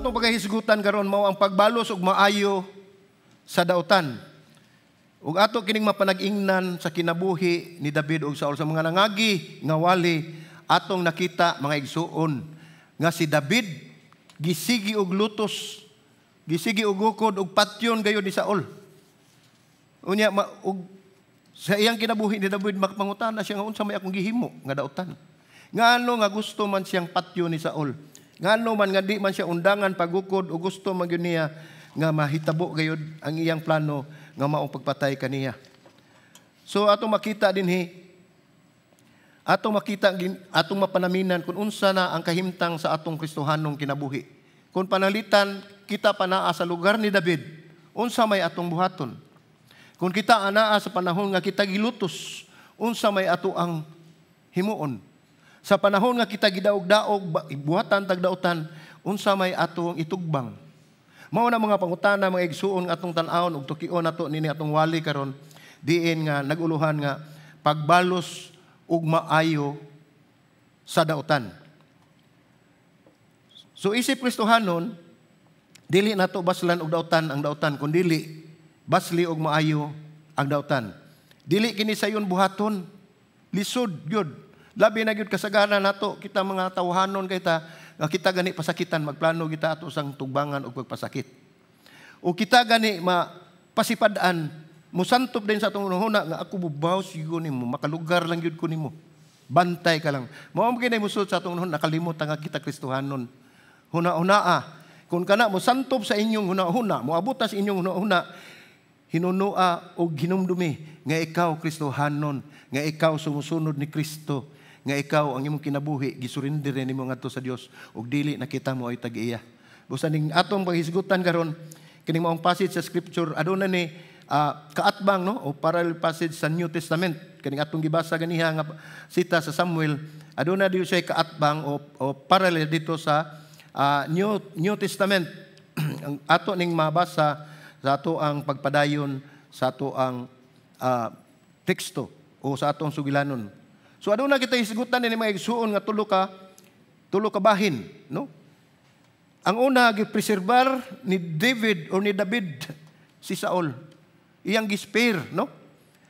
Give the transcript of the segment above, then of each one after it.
atong pagahisgutan karon mao ang pagbalos og maayo sa dautan. Ug ato kining mapanag-ingnan sa kinabuhi ni David ug Saul sa mga nangagi nga wali atong nakita, mga igsuon, nga si David gisigi og lutos, gisigi og gukod og patyon gayud ni Saul. Unya og sa iyang kinabuhi ni David makapangutana siya nga unsa may akong gihimo nga dautan. Ngano nga gusto man siyang patyon ni Saul? Ngano man nga di man siya undangan pagukod o gusto man gyud niya nga mahitabo gayud ang iyang plano nga maong pagpatay kaniya. So atong makita dinhi, atong makita atong mapanaminan kung unsa na ang kahimtang sa atong Kristohanong kinabuhi. Kung panalitan kita pa naa sa lugar ni David, unsa may atong buhaton? Kung kita anaa sa panahon nga kita gilutos, unsa may ato ang himuon? Sa panahon nga kita gidaog-daog, buhatan tagdautan, unsa may atong itugbang? Mao na mga pangutana, mga igsuon nga atong tan-awon ug tukion nato nini atong wali karon diin nga naguluhan nga pagbalos ug maayo sa dautan. So isip Kristohanon, dili nato baslan og dautan ang dautan, kun dili basli og maayo ang dautan. Dili kini sayon buhaton, lisod gyud. Labi na gyud kasagaran nato kita mga tawhanon kay ta nga kita gani pasakitan, magplano kita ato sang tugbangan og pagpasakit. O kita gani mapasipad-an, musantop din sa atong hunahuna nga ako bubaw sigo nimo, makalugar lang gyud ko nimo. Bantay ka lang. Mao man gyud musud sa atong hunahuna, nakalimot nga kita Kristohanon. Huna-hunaa. Kung kana mosantop sa inyong hunahuna, moabot sa inyong hunahuna, hinunua og hinumdumi nga ikaw Kristohanon, nga ikaw sumusunod ni Kristo, nga ikaw ang imong kinabuhi gisurrender nimo ngadto sa Dios ug dili na kita mo ay tag-iya. Busa ning atong paghisgutan karon kining maong passage sa scripture aduna ni kaatbang, no, o parallel passage sa New Testament kining atong gibasa ganiha nga sita sa Samuel, aduna diyo siya kaatbang o parallel dito sa New Testament. Ang ato ning mabasa sa ato ang pagpadayon sa ato ang teksto o sa atong sugilanon. So aduna kita hisgutan ni mga igsuon nga tulo ka bahin, no? Ang una, gipreserbar ni David o ni David si Saul. Iyang gispare, no?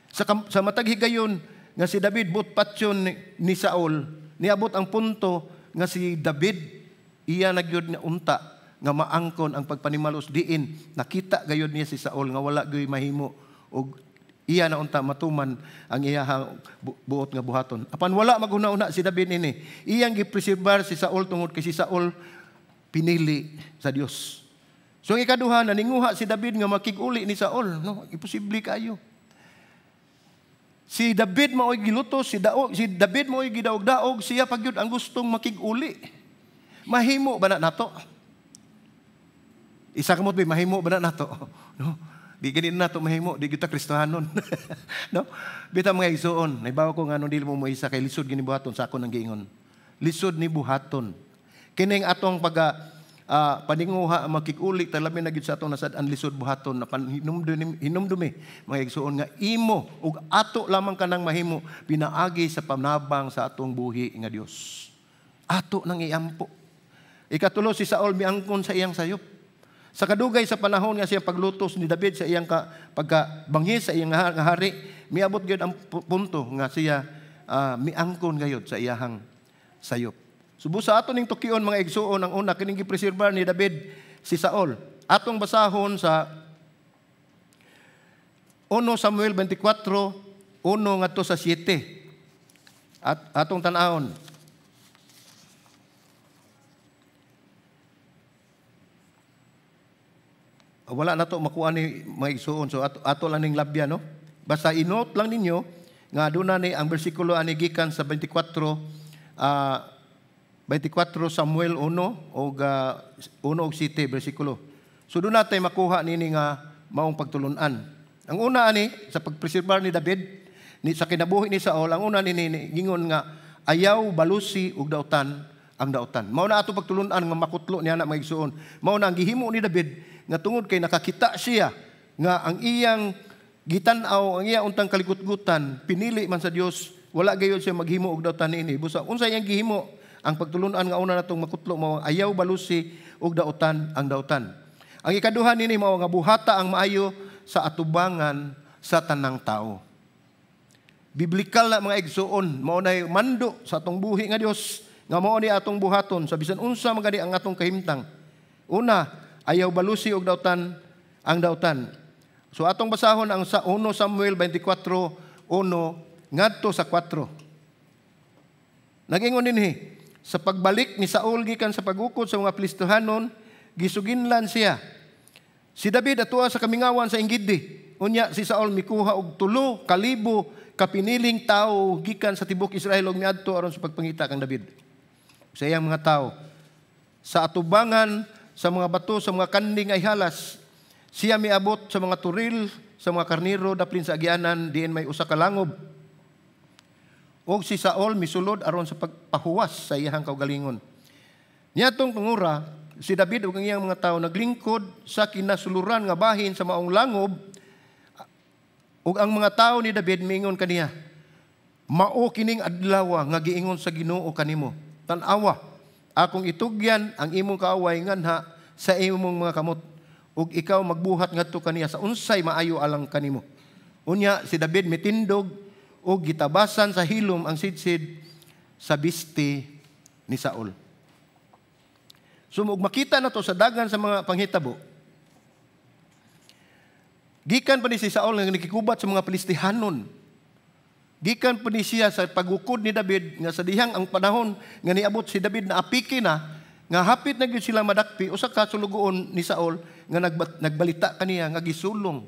Sa matag higayon nga si David but patyon ni Saul, niabot ang punto nga si David iya na gyud nga unta nga maangkon ang pagpanimalos diin nakita gayud niya si Saul nga wala gyud mahimo og iya na unta matuman ang iyahang buot nga buhaton. Apan wala maghuna-huna si David nini. Iyang gipreserbar si Saul tungod kay si Saul pinili sa Dios. So ang ikaduha, naninguha si David nga makig-uli ni Saul, no? Imposible kayo. Si David maoy gilutos, si David maoy gidaog-daog, siya pa gyud ang gustong makig-uli. Mahimo ba na nato? Isa kamot ba mahimo ba na nato? No? Di ganin nato mahimo, di kita Kristohanon. No? Bitaw mga igsuon, naibaw ko nga dili mo moisa kay lisod gini buhaton sa ako nang giingon. Lisod ni buhaton. Kining atong pag paninguha makig-uli talabi na gyud sa atong nasad-an lisod buhaton apan hinumdumi mga igsuon nga imo ug ato lamang kanang mahimo pinaagi sa panabang sa atong buhi nga Dios. Ato nang iampo. Ikatulo, si Saul miangkon sa iyang sayop. Sa kadugay sa panahon nga siya paglutos ni David sa iyang pagkabanghi sa iyang nga hari, miabot gyud ang punto nga siya miangkon gayud sa iyahang sayop. Subo sa ato ning tukion mga igsuon, ang una kining gipreserbar ni David si Saul. Atong basahon sa 1 Samuel 24, 1 ngadto sa 7. At atong tan-awon. Wala na to makuha ni mga igsuon. So ato lang ning labya, no? Basta i-note lang ninyo nga aduna ni ang bersikulo ani gikan sa 24 Samuel 1 og 1 og 7 bersikulo. So doon natin makuha nini nga maong pagtulunan. Ang una ani sa pagpreserbar ni David ni sa kinabuhi ni Saul, ang una nini gingon nga ayaw balusi og dautan ang dautan. Mao na ato pagtulunan nga makutlo niya na mga igsuon. Mao na ang gihimo ni David nga tungod kay nakakita siya nga ang iyang gitan-aw, ang iya untang kaligutgutan, pinili man sa Dios, wala gayud siya maghimo og dautan niini. Busa unsa iyang gihimo Ang pagtulunan nga una natong makutlo mao ang ayaw balusi og dautan ang dautan. Ang ikaduha nini mao nga buhata ang maayo sa atubangan sa tanang tao. Biblikal na, mga igsuon, mao nay mando sa atong buhi nga Dios nga mao ni atong buhaton sa bisan unsa man gani ang atong kahimtang. Una, ayaw balusi og dautan ang dautan. So atong basahon ang sa 1 Samuel 24:1 ngadto sa 4. Nagingon dinhi, sa pagbalik ni Saul gikan sa pagukod sa mga Filistohanon, gisuginlan siya. Si David atua sa kamingawan sa Engedi. Unya si Saul mikuha og 3,000 ka piniling tawo gikan sa tibok Israel og miadto aron sa pagpangita kang David. Sa iyang mga tao sa atubangan sa mga bato sa mga kanding ay halas, siya miabot sa mga turil sa mga karniro daplin sa agianan diin may usa ka langob. Og si Saul misulod aron sa pagpahuwas sa iyang kaugalingon. Niadtong tungura, si David ug ang iyang mga tawo naglingkod sa kinasuluran nga bahin sa maong langob, ug ang mga tawo ni David miingon kaniya, "Mao kining adlaw nga giingon sa Ginoo kanimo, 'Tan-awa, akong itugyan ang imong kaaway nganha sa imong mga kamot, ug ikaw magbuhat ngadto kaniya sa unsay maayo alang kanimo.'" Unya si David mitindog ug gitabasan sa hilom ang sidsid sa bisti ni Saul. So ug makita na to sa dagan sa mga panghitabo. Gikan pa ni si Saul nga nakikubat sa mga Filistihanon. Gikan pa ni siya sa pagukod ni David nga sa dihang ang panahon nga niabot si David na apiki na nga hapit na gyud sila madakpi, usa ka sulugoon ni Saul nga nagbalita kaniya nga gisulong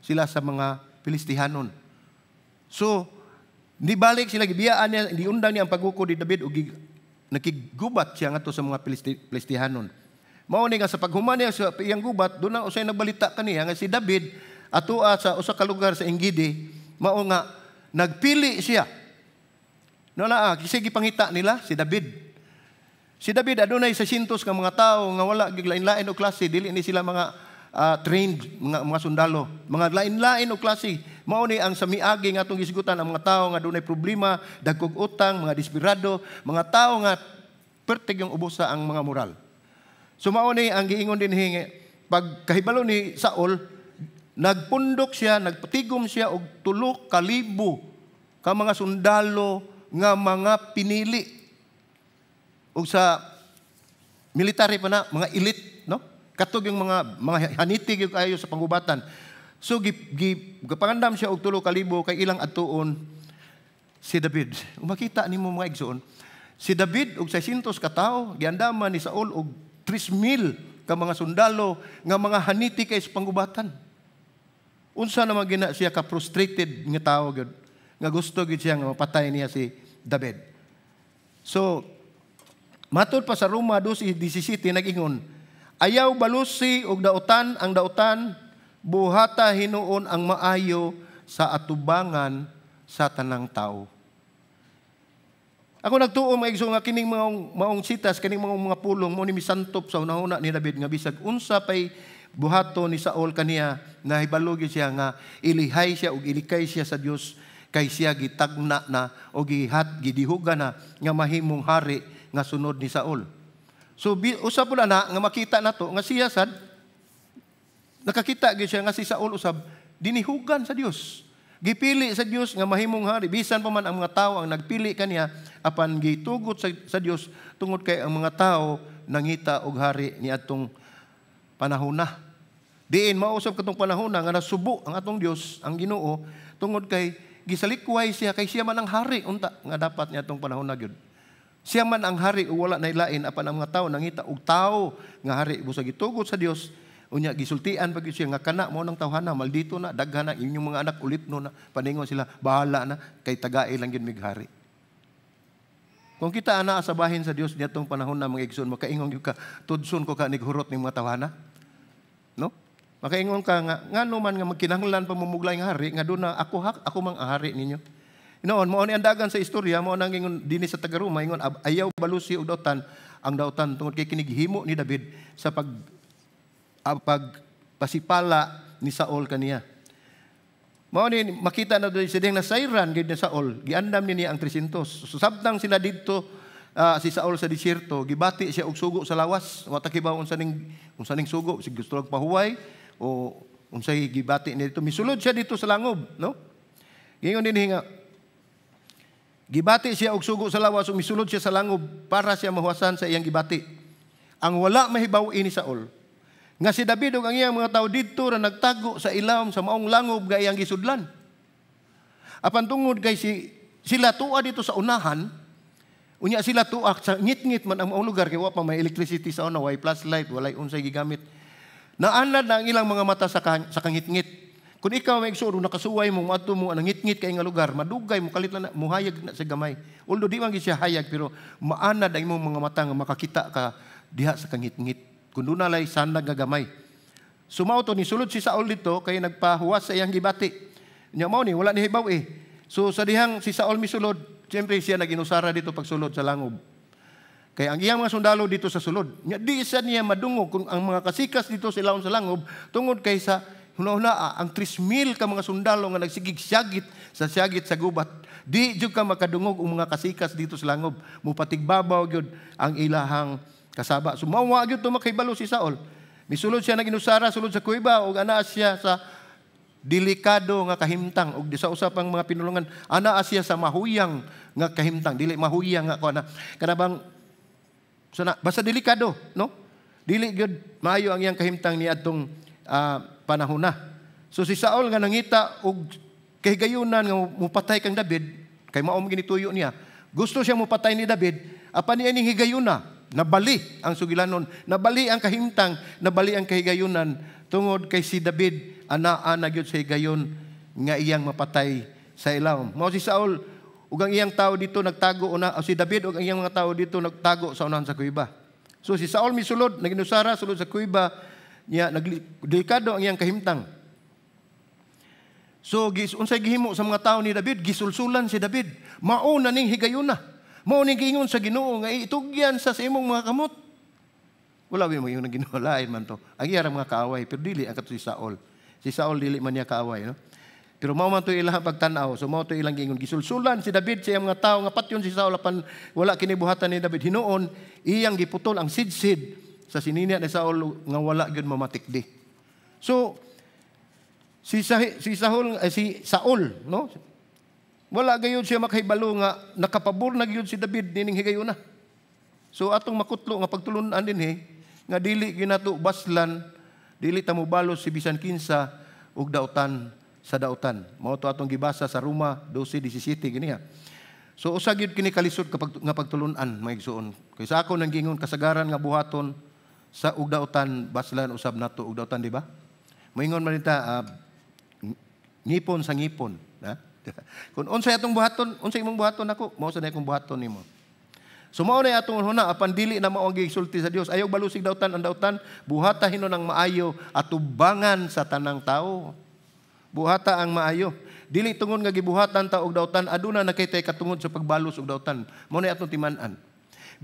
sila sa mga Filistihanon. So nibalik sila, gibiyaan niya, giundang niya ang pagukod ni David ug nakigubat siya ngadto sa mga Filistihanon. Mao ni nga sa paghuman niya sa iyang gubat, doon na usay nagbalita kaniya nga si David atua sa usa ka lugar sa Engedi, mao nga nagpili siya. No na, kasi gipangita nila si David. Si David adunay 600 ka mga tawo nga wala gyud lain-lain og klase, dili ni sila mga trained mga sundalo, mga lain-lain og klase. Mao ni ang sa miagi nga atong gisgutan ang mga tawo nga dunay problema, dagkog utang, mga desperado, mga tawo nga pertig yung ubusa ang mga moral. So mao ni ang giingon dinhi, pag kahibalo ni Saul, nagpundok siya, nagpatigom siya og 3,000 ka mga sundalo nga mga pinili. Og sa military pa na, mga elite, no? Katog yung mga haniti gyud kayo sa pangubatan. So gipangandam siya og 3,000 kay ilang adtuon si David. Ug makita nimo, mga igsoon, si David og 600 ka tawo giandaman ni Saul og 3,000 ka mga sundalo nga mga haniti kay sa pangubatan. Unsa naman gina siya ka frustrated nga tawo gyud nga gusto gyud siya nga mapatay niya si David. So matud pa sa Roma 12:17, nag-ingon, "Ayaw balusi og dautan ang dautan, buhata hinuon ang maayo sa atubangan sa tanang tao." Ako nagtuo, mga igsoon, nga kining mga maong sitas, kining mga pulong mo ni misantop sa hunahuna ni David nga bisag unsa pay buhato ni Saul kaniya, nahibalo gyud siya nga ilihay siya ug ilikay siya sa Dios kay siya gitagna na o gihat gidihugan na nga mahimong hari nga sunod ni Saul. So usab po na nga makita nato nga siya sad nakakita gyud siya nga si Saul usab dinihugan sa Dios. Gipili sa Dios nga mahimong hari, bisan pa man ang mga tao ang nagpili kaniya, apan gitugot sa Dios tungod kay ang mga tao nangita og hari niadtong panahona. Diin mausab katong panahona nga nasubo ang atong Dios, ang Ginoo, tungod kay gisalikway siya kay siya man ang hari unta nga dapat niadtong panahona gyud. Siya man ang hari ug wala nailain, apan ang mga tao nangita og tao nga hari, busa gitugot sa Dios. Unya gisultian pa gyud siya nga kana mo nang tawhana, maldito na, daghan na inyong mga anak, ulipno na, paningon sila, bahala na kay tagae lang gyud mighari. Kung kita ana sa bahin sa Dios niadtong panahon na, mga igsoon, makaingon gyud ka, tudson ko ka nighurot ning mga tawhana. No? Makaingon ka nga ngano man nga magkinahanglan pa mo nga hari nga duna ako hak ako mang hari ninyo. Noon mao ni ang dagan sa istorya, mao nang ingon dinhi sa taga-Roma, ingon ayaw balusi og dautan ang dautan tungod kay kinighimo ni David sa pagpasipala ni Saul kaniya. Mao ni makita na doon sa dihang nasayran gid ni Saul, giandam ni niya ang 300. So sabtang sila didto si Saul sa disyerto, gibati siya og sugo sa lawas. Wa ta kibaw unsa ning sugo, si gusto lang pahuway o unsay gibati niya dito. Misulod siya dito sa langob, no? Giingon dinhi nga gibati siya og sugo sa lawas ug misulod siya sa langob para siya mahuwasan sa iyang gibati. Ang wala mahibaw ni Saul nga si David ug ang iyang mga tawo didto ra nagtago sa ilawom sa maong langob nga iyang gisudlan. Apan tungod kay si sila tua dito sa unahan, unya sila tua sa ngit-ngit man ang maong lugar kay wa pa may electricity sa una, way flashlight, walay unsay gigamit. Naanad na ang ilang mga mata sa kangitngit. Kung ikaw may igsoon, nakasuway mo, moadto mo, ang ngit-ngit kay nga lugar, madugay mo, kalit lang na, muhayag na sa gamay. Although di man gyud siya hayag, pero maanad ang imong mga mata nga makakita ka diha sa kangitngit. Kung doon nalay sanag nga gamay. So mao to, nisulod si Saul dito, kay nagpahuwas sa iyang gibati. Nya mao ni, wala ni hibaw eh. So sa dihang si Saul misulod, siyempre siya naginusara dito pagsulod sa langob. Kaya ang iyang mga sundalo dito sa sulod, nya di sa niya madungog kung ang mga kasikas dito sa ilawom sa langob, tungod kay sa hunahuna ang 3,000 ka mga sundalo nga nagsigig siyagit sa siyagit sa gubat, di jud ka makadungog ang mga kasikas dito sa langob. Mupatigbabaw gyud ang ilahang kasaba. So mao gyud to makahibalo si Saul. Misulod siya naginusara sulod sa kuweba ug anaa siya sa delikado nga kahimtang ug di sa usa pang mga pinulungan, anaa siya sa mahuyang nga kahimtang, dili mahuyang nga kuan kana bang so na, basta delikado, no? Dili gyud maayo ang iyang kahimtang niadtong panahon na. So si Saul nga nangita og kahigayunan nga mupatay kang David, kay mao man ginituyo niya. Gusto siya mupatay ni David, apan niya ning higayuna, nabali ang sugilanon, nabali ang kahimtang, nabali ang kahigayunan tungod kay si David anaa na gyud sa higayon nga iyang mapatay sa ilawom. Mao si Saul ug ang iyang tao dito nagtago una, o si David ug ang iyang mga tao dito nagtago sa unahan sa kuweba. So si Saul misulod, naginusara sulod sa kuweba niya, nagdelikado ang iyang kahimtang. So gis unsay gihimo sa mga tao ni David? Gisulsulan si David. Mao na ning higayuna. Mao ning giingon sa Ginoo nga itugyan sa imong mga kamot. Wala mo ingon ng Ginoo, lain man to. Ang iya mga kaaway, pero dili ang kato si Saul. Si Saul dili man niya kaaway, no? Pero mao man to ilang pagtan-aw. So mao to ilang giingon. Gisulsulan si David sa iyang mga tao nga patyon si Saul, apan wala kini buhatan ni David. Hinuon iyang giputol ang sidsid sa sinina ni Saul nga wala gyud mamatikdi. So si Saul, no? Wala gayud siya makahibalo nga nakapabor na gyud si David nining higayuna. So atong makutlo nga pagtulun-an dinhi nga dili ginato baslan, dili ta mobalos si bisan kinsa og dautan sa dautan. Mao to atong gibasa sa Roma 12:17 gini ha. So usa gyud kini kalisod kapag nga pagtulun-an, mga igsuon. Kay sa ako nang giingon, kasagaran nga buhaton sa og dautan, baslan usab nato og dautan, di ba? Moingon man ta ngipon sa ngipon, ha? Kung unsay atong buhaton, unsay imong buhaton ako, mao sa akong buhaton nimo. So mao na atong huna, apan dili na mao ang gisulti sa Dios. Ayaw balusig dautan ang dautan, buhata hinon ang maayo atubangan sa tanang tao. Buhata ang maayo. Dili tungod nga gibuhatan ta og dautan, aduna na kay tay katungod sa pagbalos og dautan. Mao na atong timan-an.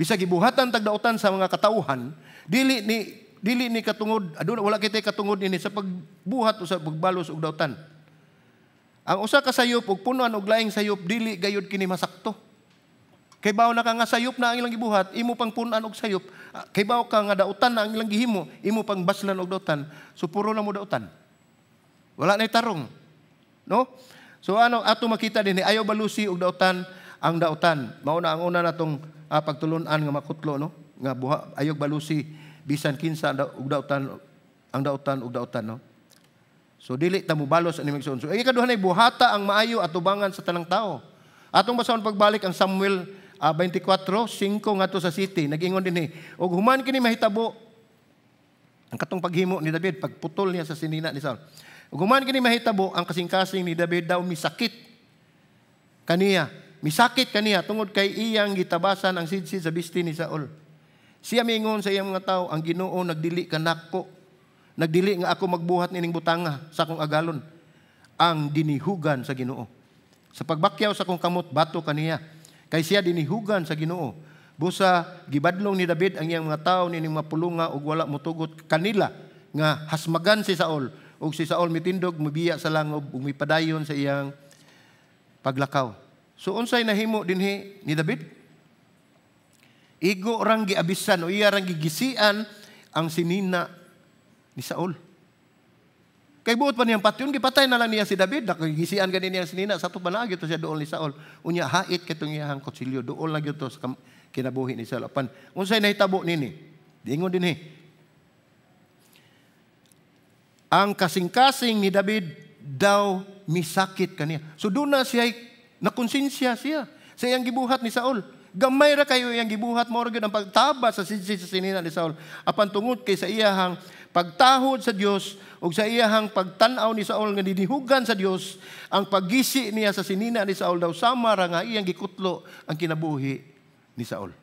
Bisag gibuhatan tag dautan sa mga katawhan, dili ni katungod, aduna wala kay tay katungod ini sa pagbuhat o sa pagbalos og dautan. Ang usa ka sayop ug punuan og laing sayop, dili gayud kini masakto. Kay bawo na ka nga sayop na ang ilang gibuhat, imo pang punuan og sayop. Kay bawo ka nga dautan na ang ilang gihimo, imo pang baslan og dautan. So puro na mo dautan. Wala na tarong. No? So ano ato makita dinhi, ayaw balusi og dautan ang dautan. Mao na ang una natong pagtulun-an nga makutlo, no? Nga buha, ayaw balusi bisan kinsa og dautan ang dautan og dautan, no? So dili ta mobalos ani magsuon. So ay ikaduha nay buhata ang maayo atubangan sa tanang tao. Atong basahon pagbalik ang Samuel 24:5 ngadto sa 7. Nag-ingon dinhi, og human kini mahitabo ang katong paghimo ni David, pagputol niya sa sinina ni Saul. Ug human kini mahitabo, ang kasing-kasing ni David daw misakit kaniya. Misakit kaniya tungod kay iyang gitabasan ang sidsid sa bisti ni Saul. Siya miingon sa iyang mga tao, "Ang Ginoo nagdili kanako. Nagdili nga ako magbuhat nining butanga sa akong agalon, ang dinihugan sa Ginoo. Sa pagbakyaw sa akong kamot bato kaniya. Kay siya dinihugan sa Ginoo." Busa gibadlong ni David ang iyang mga tao nining mga pulunga ug wala motugot kanila nga hasmagan si Saul, ug si Saul mitindog, mibiya sa langob ug mipadayon sa iyang paglakaw. So unsay nahimo dinhi ni David? Igo rang giabisan o iya rang gigisian ang sinina ni Saul. Kay buot pa niyang patyon, gipatay na lang niya si David. Nakagisian gani niya sinina. Sa ato pa na, siya dool ni Saul. Unya, hait kitong iyahang kutsilyo. Dool na gyud sa kinabuhi ni Saul. Apan, unsay nahitabo nini? Diingon din eh. Ang kasing-kasing ni David daw misakit kaniya. So doon na siya, nakonsensya siya sa iyang gibuhat ni Saul. Gamay ra kayo iyang gibuhat, mao ra gyud ang pagtaba sa sidsid sa sinina ni Saul. Apan tungod kay sa iyahang pagtahod sa Dios ug sa iyahang pagtan-aw ni Saul nga dinihugan sa Dios, ang paggisi niya sa sinina ni Saul daw sama ra nga iyang gikutlo ang kinabuhi ni Saul.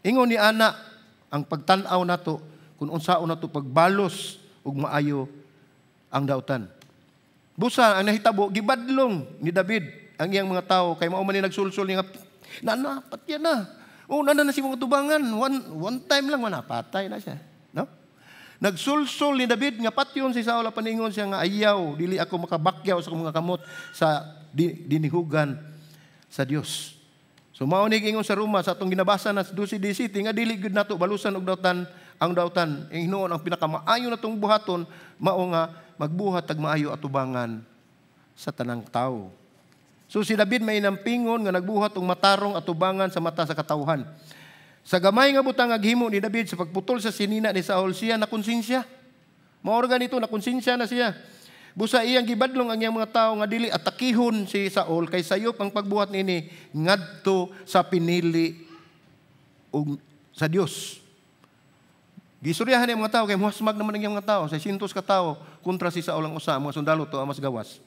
Ingon ni ana ang pagtan-aw nato kung unsaon nato pagbalos ug maayo ang dautan. Busa ang nahitabo, gibadlong ni David ang iyang mga tao kay mao man ni nagsulsul niya na na patya na. Oh, na na si mga tubangan, one time lang wala patay na siya, no? Nagsulsul ni David nga patyon si Saul, paningon siya nga ayaw, dili ako makabakyaw sa akong mga kamot sa dinihugan sa Dios. So mao ni ingon sa Roma sa atong ginabasa na 12:17 nga dili gyud nato balusan og dautan ang dautan. Ang hinuon, ang pinakamaayo natong buhaton mao nga magbuhat tag maayo atubangan sa tanang tawo. So si David may nampingon nga nagbuhat og matarong atubangan sa mata sa katawhan. Sa gamay nga butang nga gihimo ni David sa pagputol sa sinina ni Saul, siya na konsensya. Mao ra ganito, na konsensya na siya. Busa iyang gibadlong ang iyang mga tawo nga dili atakihon si Saul kay sayop ang pagbuhat niini ngadto sa pinili og sa Dios. Gisuryahan niya mga tao kay muhasmag naman ang iyang mga tao, 600 ka tawo kontra si Saul ang usa, mga sundalo to mas gawas.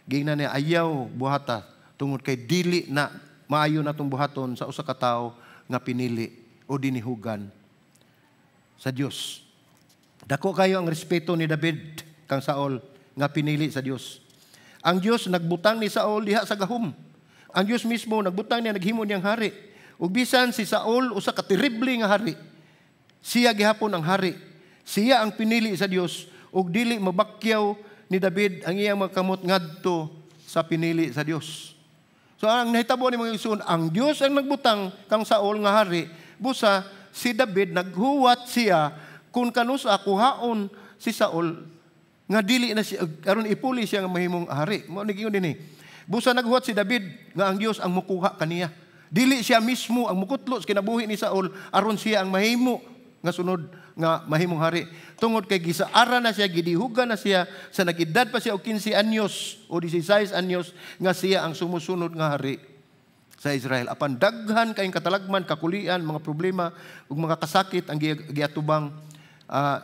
Giingnan niya, ayaw buhata tungod kay dili na maayo natong buhaton sa usa ka tawo nga pinili o dinihugan sa Dios. Dako kayo ang respeto ni David kang Saul nga pinili sa Dios. Ang Dios nagbutang ni Saul diha sa gahom. Ang Dios mismo nagbutang niya, naghimo niyang hari. Ug bisan si Saul usa ka terrible nga hari, siya gihapon ang hari. Siya ang pinili sa Dios ug dili mabakyaw ni David ang iyang mga kamot ngadto sa pinili sa Dios. So ang nahitabo ni mga igsoon, ang Dios ang nagbutang kang Saul nga hari. Busa si David naghuwat siya kung kanusa kuhaon si Saul nga dili na siya aron ipuli siya nga mahimong hari. Mao ni giingon dinhi. Busa naghuwat si David nga ang Dios ang mukuha kaniya. Dili siya mismo ang mukutlo sa kinabuhi ni Saul aron siya ang mahimo nga sunod nga mahimong hari. Tungod kay gisaara na siya, gidihugan na siya sa nag-edad pa siya og 15 anyos o 16 anyos nga siya ang sumusunod nga hari sa Israel. Apan daghan kayong katalagman, kakulian, mga problema ug mga kasakit ang giatubang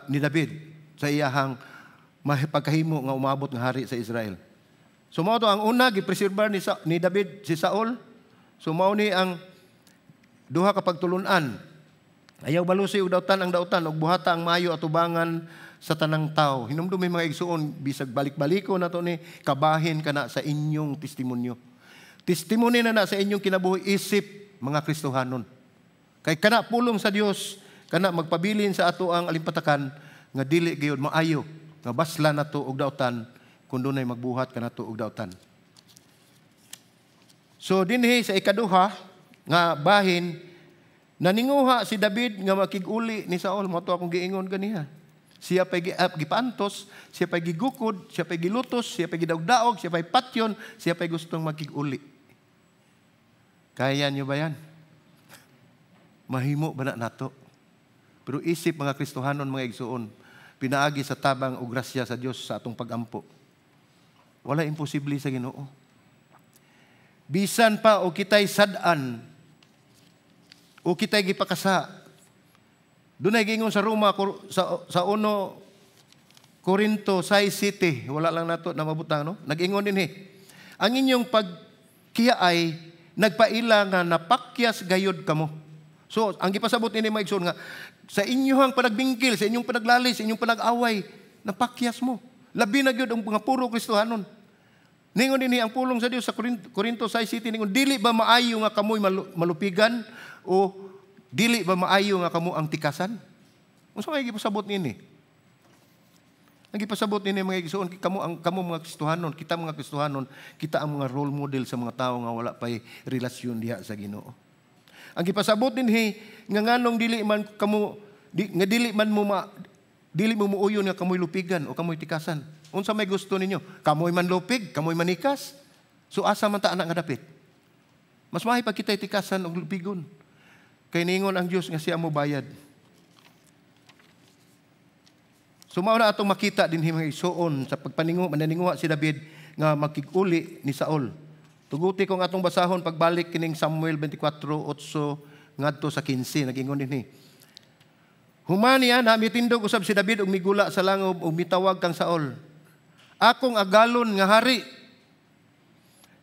ni David sa iyahang pagkahimo nga umabot nga hari sa Israel. So mao to ang una, gipreserbar ni David si Saul. So mao ni ang duha ka pagtulun-an. Ayaw balusi og dautan ang dautan ug buhata ang maayo atubangan sa tanang tao. Hinumdumi mga igsuon, bisag balik-baliko na to ni, kabahin kana sa inyong testimonyo. Testimony na na sa inyong kinabuhi isip mga Kristohanon. Kay kana pulong sa Dios, kana magpabilin sa ato ang alimpatakan nga dili gayud maayo nga basla nato og dautan kung dunay magbuhat kanato og dautan. So dinhi sa ikaduha nga bahin, naninguha si David nga makig-uli ni Saul. Mao to akong giingon ganiha. Siya pa'y gipaantos, siya pa'y gigukod, siya pa'y gilutos, siya pa'y gidawdaog, siya pa'y patyon, siya pa'y gustong makig-uli. Kaya niyo ba yan? Mahimo ba na nato? Pero isip mga Kristohanon, mga igsuon, pinaagi sa tabang o grasya sa Dios sa atong pagampo, wala imposible sa Ginoo. Bisan pa o kita'y sad-an, o kita'y gipakasa. Dunay giingon sa Roma sa 1 Corinto 6:7, wala lang nato na mabutang, no? Nag-ingon dinhi. Ang inyong pagkiyaay nagpaila nga napakyas gayod kamo. So, ang gipasabot nini mga igsoon nga sa inyong panagbingkil, sa inyong panaglali, sa inyong panag-away, napakyas mo. Labi na gyud ang mga puro Kristohanon. Ningon dinhi ang pulong sa Dios sa Corinto 6:7, ningon, dili ba maayo nga kamoy malupigan o dili ba maayo nga kamo ang tikasan? Unsa may gipasabot niini? Ang gipasabot niini mga igsoon, kamo mga Kristohanon, kita mga Kristohanon, kita ang mga role model sa mga tawo nga wala pay relasyon diha sa Ginoo. Ang gipasabot dinhi nga nganong dili man kamo di, nga dili man mo ma, dili mo muuyon nga kamoy lupigan o kamoy tikasan. Unsa may gusto ninyo? Kamoy man lupig, kamoy manikas. So asa man ta ana nga dapit? Mas maayo pag kita'y tikasan og lupigon. Kay ningon ang Dios nga siya mo bayad. So mao na atong makita dinhi mga igsuon sa pagpaningo mananinguha si David nga makig-uli ni Saul. Tuguti kong atong basahon pagbalik kining Samuel 24:8 ngadto sa 15 nagingon dinhi. Human niya na mitindog usab si David og migula sa langob ug mitawag kang Saul. Akong agalon nga hari.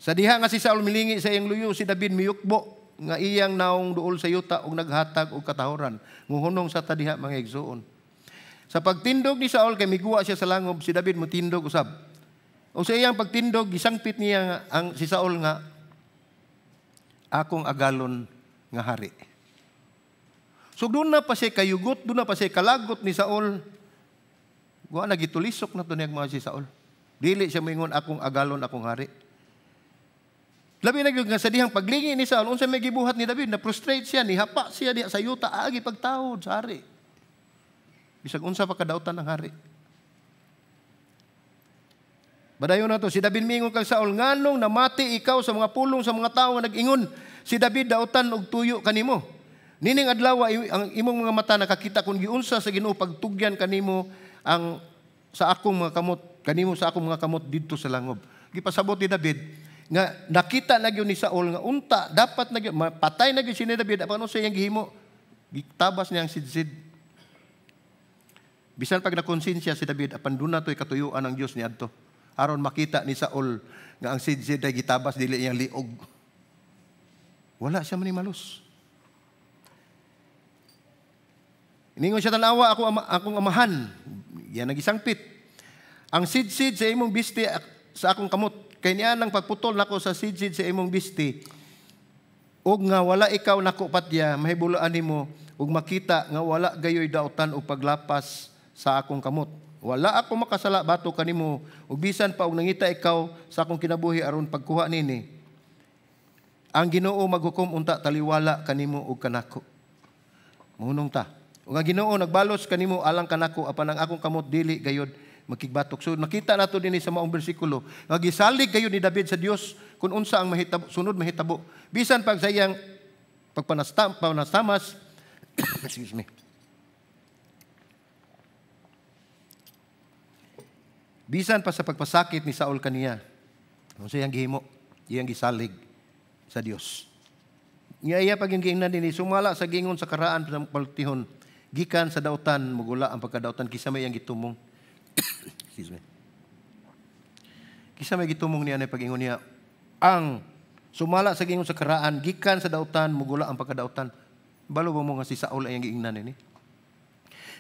Sa diha nga si Saul milingi sa iyang luyo, si David miyukbo nga iyang naong duol sa yuta ug naghatag og katahoran. Muhunong sa tadiha mga igsuon. Sa pagtindog ni Saul kay miguwa siya sa langob, si David mutindog usab. O sa iyang pagtindog, gisangpit niya ang si Saul nga akong agalon nga hari. So doon na pa siya kayugot, doon na pa siya kalagot ni Saul. Wa na gitulisok na to niya mga si Saul. Dili siya moingon akong agalon, akong hari. Labi na gyud nga sa dihang paglingi ni Saul, unsa may gibuhat ni David, na frustrate siya, nihapa siya diha sa yuta, agi pagtawod sa hari. Bisag unsa pa kadautan ng hari. Badayon na to, si David mingon kang Saul, nganong namati ikaw sa mga pulong sa mga tawo nga nag-ingon, si David dautan og tuyo kanimo. Nining adlaw ang imong mga mata nakakita kung giunsa sa Ginoo pagtugyan kanimo ang sa akong mga kamot, kanimo sa akong mga kamot didto sa langob. Gipasabot ni David nga nakita na gyud ni Saul nga unta dapat na gyud patay na gyud si David, apan unsa iyang gihimo? Gitabas niya ang sidsid. Bisan pag nakonsensya si David, apan duna to'y katuyuan ang Dios niadto. Aron makita ni Saul nga ang sidsid ay gitabas dili iyang liog. Wala siya manimalos. Iningon siya, tanawa ako akong amahan. Yan ang gisangpit. Ang sidsid sa imong bisti sa akong kamot. Kay niya nang pagputol nako sa sidsid sa imong bisti. Og nga wala ikaw nako patya, mahibulaan nimo ug makita nga wala gayoy dautan o paglapas sa akong kamot. Wala ako makasala bato kanimo ug bisan pa og nangita ikaw sa akong kinabuhi aron pagkuha nini. Ang Ginoo maghukom unta taliwala kanimo ug kanako. Mohunong ta. Ug ang Ginoo nagbalos kanimo alang kanako apan ang akong kamot dili gayod makigbatok. So nakita nato dinhi sa maong bersikulo nga gisalig gayud ni David sa Dios kung unsa ang mahitabo, sunod mahitabo. Bisan pag sa iyang pagpanastamas, excuse me. Bisan pa sa pagpasakit ni Saul kaniya, unsa iyang gihimo? Iyang gisalig sa Dios. Nga iya pag giingnan dinhi sumala sa gingon sa karaan sa paltihon, gikan sa dautan mugula ang pagkadautan kisa may iyang gitumong. Excuse me. Kisa may gitumong niya na pag-ingon niya ang sumala sa gingon sa karaan gikan sa dautan mugula ang pagkadautan. Balo ba mo nga si Saul ang iyang giingnan nini?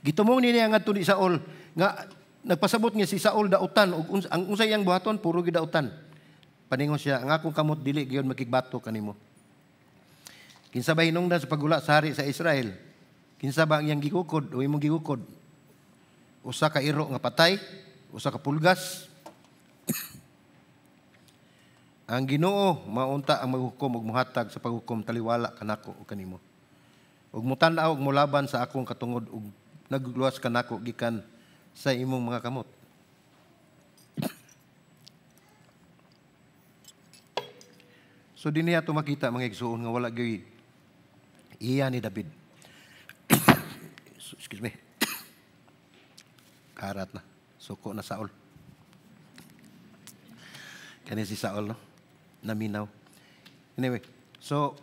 Gitumong niya ngadto ni Saul nga nagpasabot niya si Saul dautan ug ang unsay iyang buhaton puro gidautan. Paningon siya, ang akong kamot dili gyud makigbato kanimo. Kinsa ba hinungdan sa paggula sa hari sa Israel? Kinsa ba ang iyang gigukod o imong gigukod? Usa ka iro nga patay, usa ka pulgas. Ang Ginoo maunta ang maghukom ug mohatag sa paghukom taliwala kanako ug kanimo. Ug motan-aw og molaban sa akong katungod ug nagluwas kanako gikan sa imong mga kamot. So dinhi ato makita mga igsuon nga wala gyud iya ni David. Excuse me. Karat na. Suko na Saul. Kani si Saul, no? Naminaw. Anyway, so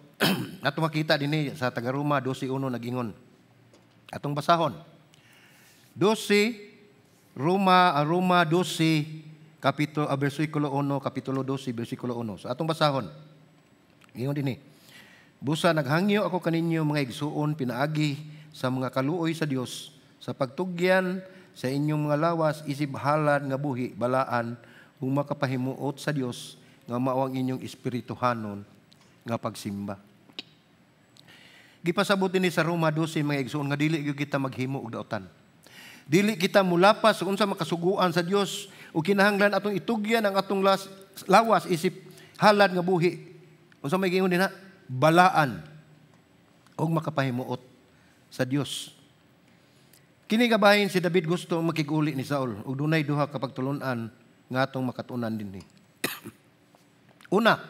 ato makita dinhi sa taga-Roma 12:1 nagingon. Atong basahon. 12 Roma, Roma 12 kapitulo bersikulo 1, kapitulo 12 bersikulo 1. So atong basahon. Ingon dinhi. Busa naghangyo ako kaninyo mga igsuon pinaagi sa mga kaluoy sa Dios sa pagtugyan sa inyong mga lawas isip halad nga buhi balaan ug makapahimuot sa Dios nga mao ang inyong espirituhanon nga pagsimba. Gipasabot dinhi sa Roma 12 mga igsuon nga dili gyud kita maghimo og dautan. Dili kita mulapas unsa makasuguan sa Dios ug kinahanglan atong itugyan ang atong lawas isip halad nga buhi. Unsa may giingon dinha? Balaan. Ug makapahimuot sa Dios. Kini nga bahin, si David gusto makig-uli ni Saul ug dunay duha ka pagtulun-an nga atong makatunan dinhi. Una,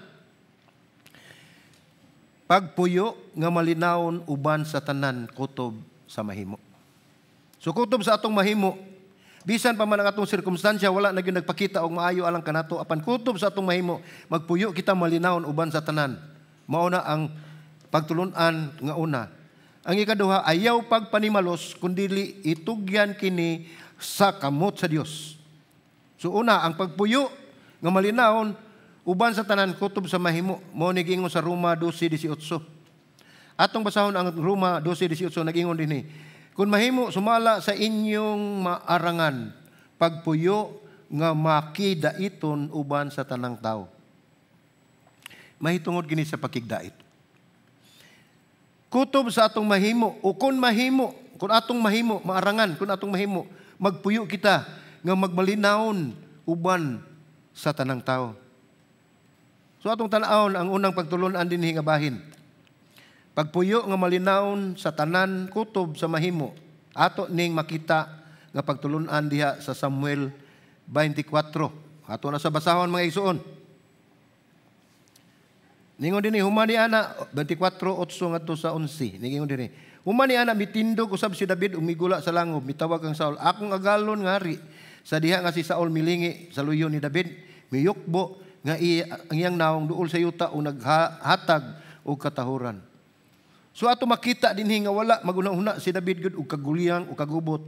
pagpuyo nga malinawon uban sa tanan kutob sa mahimo. So kutob sa atong mahimo, bisan pa man ang atong sirkumstansya wala na gyud nagpakita og maayo alang kanato, apan kutob sa atong mahimo, magpuyo kita malinawon uban sa tanan. Mao na ang pagtulun-an nga una. Ang ikaduha, ayaw pagpanimalos kundili itugyan kini sa kamot sa Dios. So una, ang pagpuyo nga malinawon uban sa tanan kutob sa mahimo. Mao ni giingon sa Roma 12:18. Atong basahon ang Roma 12:18, nagingon dinhi: "Kung mahimo, sumala sa inyong maarangan, pagpuyo nga makidaiton uban sa tanang tao." Mahitungod kini sa pakigdait. Kutob sa atong mahimo o kung mahimo, kung atong mahimo, maarangan, kung atong mahimo, magpuyo kita nga magmalinawon uban sa tanang tao. So atong tan-awon ang unang pagtulun-an dinhi nga bahin. Pagpuyo nga malinawon sa tanan kutob sa mahimo. Ato ning makita nga pagtulun-an diha sa Samuel 24. Ato na sa basahon, mga igsoon. Ningon dinhi, human ni ana 24:8 ngadto sa 11. Ningon dinhi: "Human ni ana, mitindog usab si David ug migula sa langob, mitawag kang Saul, 'Akong agalon nga hari.' Sa diha nga si Saul milingi sa luyo ni David, miyukbo nga iya, ang iyang nawong duol sa yuta ug naghatag og katahuran." So ato makita dinhi nga wala maguna-una si David gud og kaguliyang o kagubot.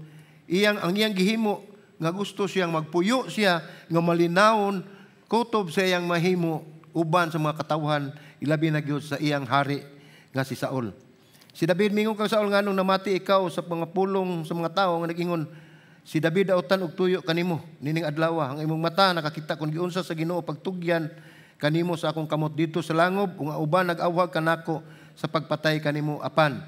Iyang ang iyang gihimo nga gusto siyang magpuyo siya nga malinawon kutob sa iyang mahimo uban sa mga katawhan, ilabi na gyud sa iyang hari nga si Saul. Si David mingon kang Saul, "Nganong namati ikaw sa mga pulong sa mga tawo nga nag-ingon, 'Si David dautan og tuyo kanimo nining adlaw'? Ang imong mata nakakita kung giunsa sa Ginoo pagtugyan kanimo sa akong kamot didto sa langob, ug ang uban nag-awhag kanako sa pagpatay kanimo, apan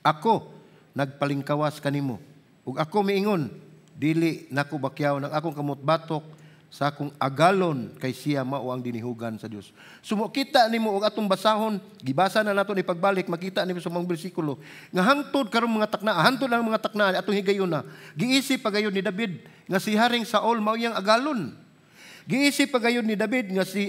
ako nagpalingkawas kanimo. Ug ako miingon, 'Dili nako bakyaw ng akong kamot batok sa akong agalon, kay siya mao ang dinihugan sa Dios.'" So kita nimo og atong basahon, gibasa na nato ni pagbalik, makita nimo sa mga bersikulo nga hangtod karong mga takna, hangtod ang mga takna atong higayuna, giisip pa gayon ni David nga si Haring Saul mao iyang agalon. Giisip pa gayon ni David nga si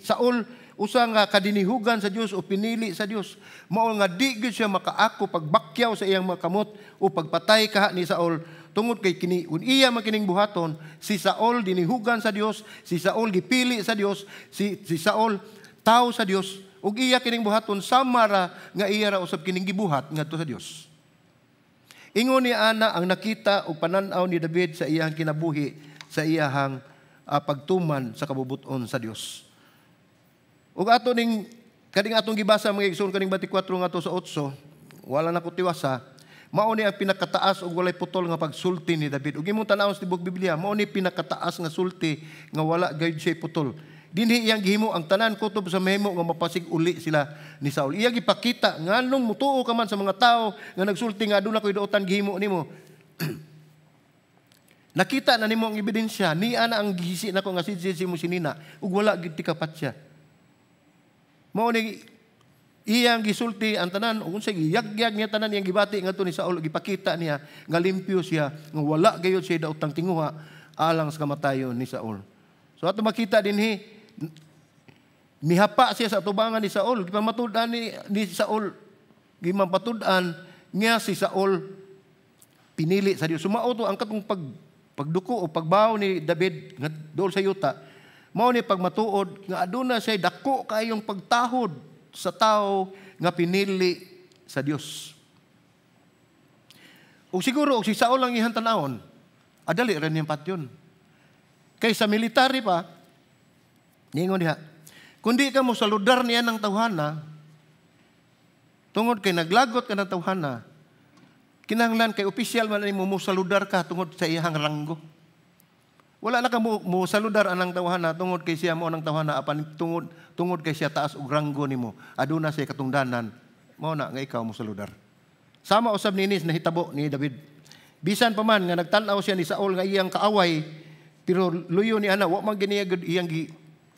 Saul usa nga kadinihugan sa Dios o pinili sa Dios. Mao nga di gyud siya makaako pagbakyaw sa iyang mga kamot o pagpatay kaha ni Saul, tungod kay kini kun iya man kining buhaton, si Saul dinihugan sa Dios, si Saul gipili sa Dios, si Saul tao sa Dios, ug iya kining buhaton sama ra nga iya ra usab kining gibuhat ngadto sa Dios. Ingon ni ana ang nakita og panan-aw ni David sa iyang kinabuhi, sa iyahang pagtuman sa kabubuton sa Dios. Ug ato ning kaning atong gibasa, mga igsoon, kaning 24 ngadto sa 8, wala na ko tiwasa. Mao ni ang pinakataas ug walay putol nga pagsulti ni David. Ug imong tan-awon sa tibok Biblia, mao ni pinakataas nga sulti nga wala gayud siya putol. Dinhi iyang gihimo ang tanan kutob sa mahimo nga mapasig uli sila ni Saul. Iyang gipakita nganong mutuo ka man sa mga tao nga nagsulti nga aduna koy dautan gihimo nimo. Nakita na nimo ang ebidensya, niya na ang gihisi nako nga sidsid mo sinina ug wala gid ti kapatsya. Mao ni iyang gisulti ang tanan ug unsay giyagyag niya tanan iyang gibati ngadto ni Saul, gipakita niya nga limpyo siya, nga wala gayud siya daotang tinguha alang sa kamatayon ni Saul. So ato makita dinhi, mihapa siya sa atubangan ni Saul, gipamatud-an ni Saul, gimapatud-an niya si Saul pinili sa Dios. Sumao to ang katong pagduko o pagbaw ni David nga duol sa yuta. Mao ni pagmatuod nga aduna siya dako kaayong pagtahod sa tao nga pinili sa Dios. Ug siguro og si Saul ang iyang tan-awon, adali ra niyang patyon. Kay sa military pa, ningon diha, kundi ka mo saludar niya ng tawhana, tungod kay naglagot ka ng tawhana, kinahanglan kay opisyal man nimo, mo saludar ka tungod sa iyang ranggo. Wala na ka mo saludar anang tawhana tungod kay siya mo anang tawhana, apan tungod kay siya taas og ranggo nimo. Aduna siya katungdanan, mao na nga ikaw mo saludar. Sama usab niini nahitabo ni David. Bisan pa man nga nagtan-aw siya ni Saul nga iyang kaaway, pero luyo ni ana wa man giniya iyang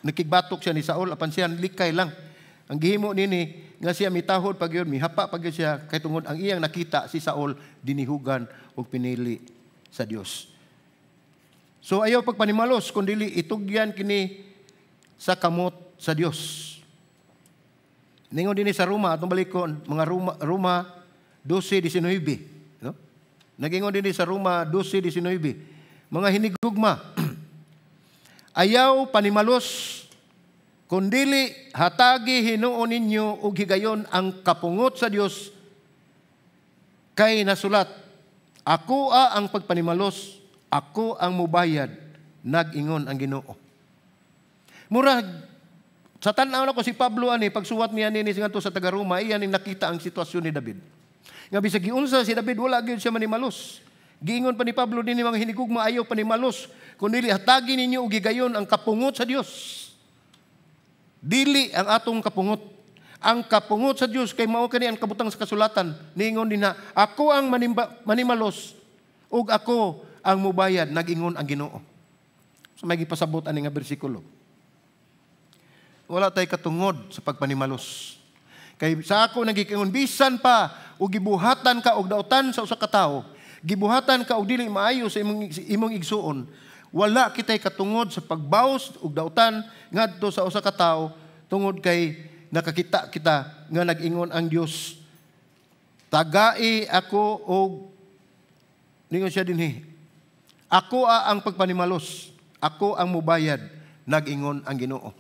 nakigbatok siya ni Saul, apan siya likay lang. Ang gihimo nini nga siya mitahod pag yun, mihapa pag yun siya kay tungod ang iyang nakita si Saul dinihugan og pinili sa Dios. So ayaw pagpanimalos kun dili itugyan kini sa kamot sa Dios. Ningon dinhi sa Roma, atong balikon, mga Roma, Roma 12:19, no? Nagingon dinhi sa Roma 12:19. Mga hinigugma, ayaw panimalos kundili hatagi hinuon ninyo og higayon ang kapungot sa Dios, kay nasulat, "Ako ang pagpanimalos, ako ang mubayad, nag-ingon ang Ginoo." Murag sa tan-aw nako si Pablo ani pagsuwat niya nini ngadto sa taga Roma, iya ning nakita ang sitwasyon ni David. Nga bisag giunsa si David, wala gyud siya manimalos. Giingon pa ni Pablo dinhi, "Mga hinigugma, ayaw panimalos, kundi hatagi ninyo og higayon ang kapungot sa Dios." Dili ang atong kapungot. Ang kapungot sa Dios kay mao kani ang kabutang sa kasulatan. Niingon dinha, "Ako ang manimalos ug ako ang mubayad, nag-ingon ang Ginoo." So may gipasabot ani nga bersikulo. Wala tay katungod sa pagpanimalos. Kay sa ako nagikingon, bisan pa og gibuhatan ka og dautan sa usa ka tawo, gibuhatan ka og dili maayo sa imong igsuon, wala kitay katungod sa pagbaws og dautan ngadto sa usa ka tawo tungod kay nakakita kita nga nag-ingon ang Dios, "Tagai ako og," ningon siya dinhi, "Ako ang pagpanimalos, ako ang mubayad, nag-ingon ang Ginoo."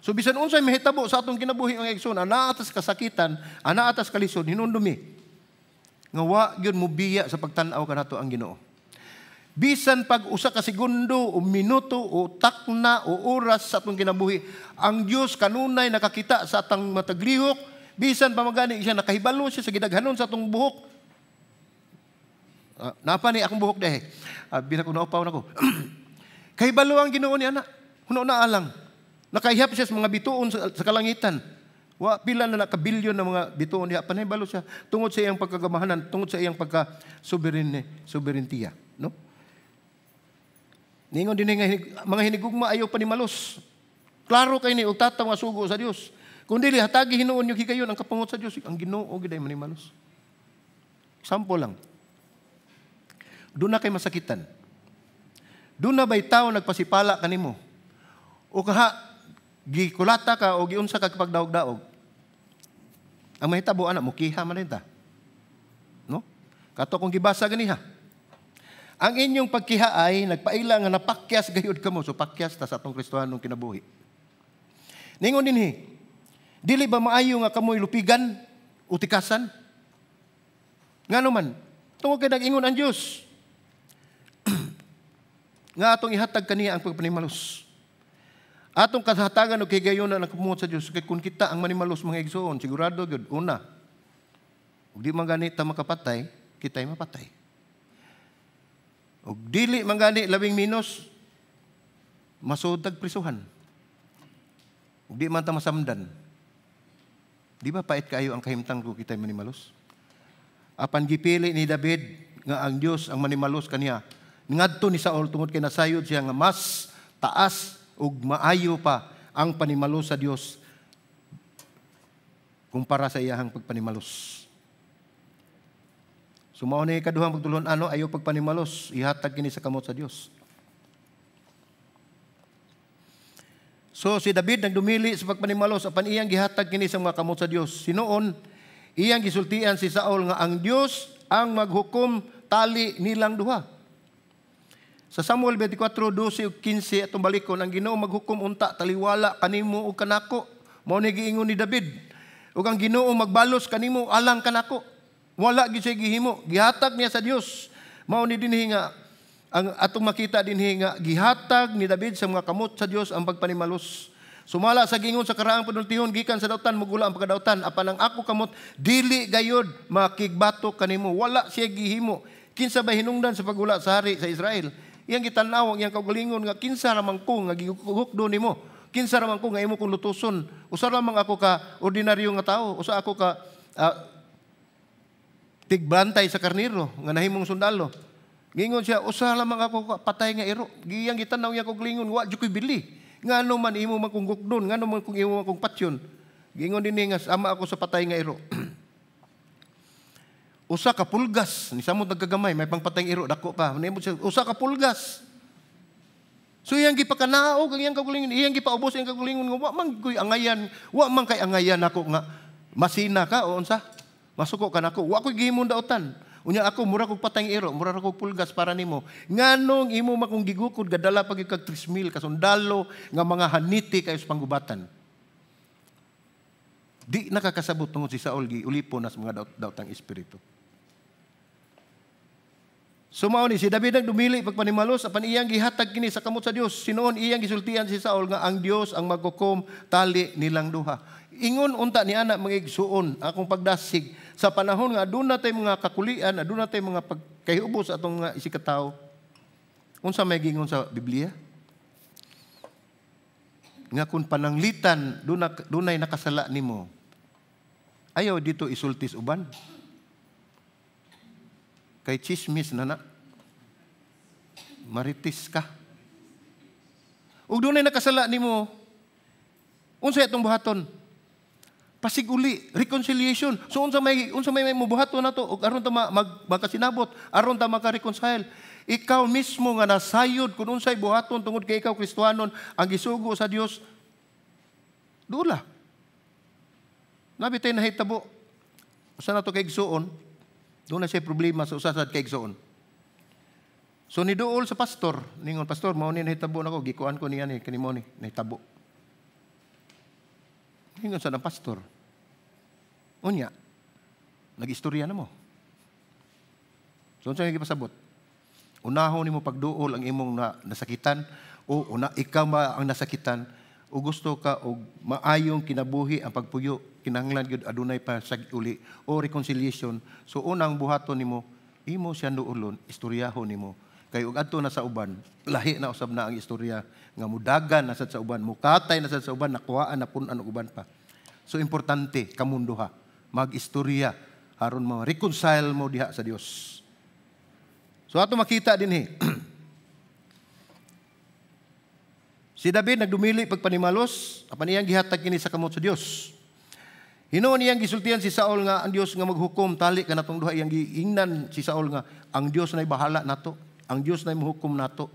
So bisan unsay mahitabo sa atong kinabuhi, ang igsoon, ana atas kasakitan, ana atas kalisod, hinumdumi nga wa gyud mubiya sa pagtan-aw kanato ang Ginoo. Bisan pag usa ka segundo o minuto o takna o oras sa atong kinabuhi, ang Dios kanunay nakakita sa atong mataglihok, bisan pa magani siya nakahibalo siya sa gidaghanon sa atong buhok. Napa ni akong buhok dahi. Bisan ko naupaw nako. Kahibalo ang Ginoo ni ana. Huno na alang. Nakaihap siya sa mga bituon sa kalangitan. Wa pila na nakabilyon na mga bituon diha, panahibalo siya tungod sa iyang pagkagamahanan, tungod sa iyang pagka sovereign sovereignty, no? Ningon din nga, "Mga hinigugma, ayaw panimalos." Klaro kay ni og tataw nga sugo sa Dios. Kung dili hatagi hinuon yung higayon ang kapungot sa Dios, ang Ginoo gid ay manimalos. Example lang. Doon na kay masakitan. Doon na ba'y tao nagpasipala kanimo? O kaha, gikulata ka o giunsa ka kapag daog-daog? Ang mahitabo ana, mukiha man ta. No? Kato kung gibasa ganiha. Ang inyong pagkiha ay nagpaila nga napakyas gayud kamo. So pakyas ta sa atong Kristohanong kinabuhi. Ningon dinhi, "Dili ba maayo nga kamoy lupigan o tikasan?" Ngano man? Tungod kay nag-ingon ang Dios nga atong ihatag kaniya ang pagpanimalos. Atong kahatagan og higayonan ang kapungot sa Dios, kay kung kita ang manimalos, mga igsoon, sigurado gyud, una, ug di man gani ta makapatay, kita'y mapatay. Ug dili man gani labing minos, masud tag prisuhan. Ug di man ta masamdan. Di ba pait kaayo ang kahimtang kung kita'y manimalos? Apan gipili ni David nga ang Dios ang manimalos kaniya ngadto ni Saul tungod kay nasayod siya nga mas taas ug maayo pa ang panimalos sa Dios kumpara sa iyahang pagpanimalos. So mao ni kaduhang pagtulon ano, ayo pagpanimalos, ihatag kini sa kamot sa Dios. So si David nagdumili sa pagpanimalos apan iyang gihatag kini sa mga kamot sa Dios. Sinuon iyang gisultian si Saul nga ang Dios ang maghukom tali nilang duha. Sa Samuel 24:12 ug 15 atong balikon, "Ang Ginoo maghukom unta taliwala kanimo ug kanako." Mao ni giingon ni David. "Ug ang Ginoo magbalos kanimo alang kanako." Wala gyud siya gihimo, gihatag niya sa Dios. Mao ni dinhi nga ang atong makita dinhi nga gihatag ni David sa mga kamot sa Dios ang pagpanimalos. Sumala sa gingon sa karaang panultihon, "Gikan sa dautan mugula ang pagkadautan, apan ang ako kamot dili gayod makigbato kanimo." Wala siya gihimo. Kinsa ba hinungdan sa pagula sa hari sa Israel? Iyang gitan-aw ang iyang kaugalingon nga kinsa ramang ko nga gihukdo nimo. Kinsa ramang ko nga imo kong lutuson. Usa lamang ako ka ordinaryo nga tawo, usa ako ka tigbantay sa karniro nga nahimong sundalo. Gingon siya, "Usa lamang ako ka patay nga iro." Giyang gitan-aw iyang kaugalingon, wa jud ko'y bili. Ngano man imo man kong gukdon, ngano man kung imo man kong patyon. Giingon dinhi nga sama ako sa patay nga iro. Usa ka pulgas, ni samot nagkagamay, may pangpatay iro, dako pa. Usa ka pulgas. So iyang gipakanaog ang iyang kaugalingon, iyang gipaubos ang kaugalingon nga wa man koy angayan, wa man kay angayan nako nga masina ka o unsa? Masuko ka nako, wa koy gihimong dautan. Unya ako mura kog patayng iro, mura ra kog pulgas para nimo. Nganong imo makong gigukod, gadala pa gyud kag 3,000 ka sundalo nga mga haniti kayo sa panggubatan? Di nakakasabot tungod si Saul giulipon na sa mga daotang espiritu. So mao ni si David nagdumili pagpanimalos apan iyang gihatag kini sa kamot sa Dios. Sinuon iyang gisultian si Saul nga ang Dios ang maghukom tali nilang duha. Ingon unta ni ana, mga igsuon, akong pagdasig sa panahon nga aduna tay mga kakulian, aduna tay mga pagkahiubos atong mga isigkatawo. Unsa may giingon sa Biblia? Nga kung pananglitan dunay nakasala nimo, ayaw dito isultis uban. Kay chismis na na. Marites ka. Ug dunay nakasala nimo, unsa atong buhaton? Pasiguli, reconciliation. So unsa may mubuhaton nato ug aron ta makasinabot, aron ta maka-reconcile? Ikaw mismo nga nasayod kung unsay buhaton tungod kay ikaw Kristohanon ang gisugo sa Dios. Dula. Nabi tay nahitabo. Usa na to kay igsuon, doon na siya problema sa usa sad kay igsuon. So niduol sa pastor, ningon, "Pastor, mao ni nahitabo nako, gikuan ko niya ni kani mo ni nahitabo." Ningon sa ng pastor, "Unya, nag-istorya na mo." So unsa nga gipasabot? Unahon nimo pagduol ang imong nasakitan o una ikaw ba ang nasakitan o gusto ka og maayong kinabuhi ang pagpuyo, kinahanglan gyud adunay pa sa uli o reconciliation. So unang buhaton nimo, imo siya duolon, istoryahon nimo. Kay ug adto na sa uban, lahi na usab na ang istorya nga mudagan na sad sa uban, mukatay na sad sa uban, nakuhaan na pun-an og uban pa. So importante kamong duha mag-istorya aron mo reconcile mo diha sa Dios. So ato makita dinhi. Si David nagdumili pagpanimalos, apan iyang gihatag kini sa kamot sa Dios. Hinuon iyang gisultian si Saul nga ang Dios nga maghukom tali kanatong duha. Iyang giingnan si Saul nga ang Dios na bahala nato, ang Dios na mohukom nato.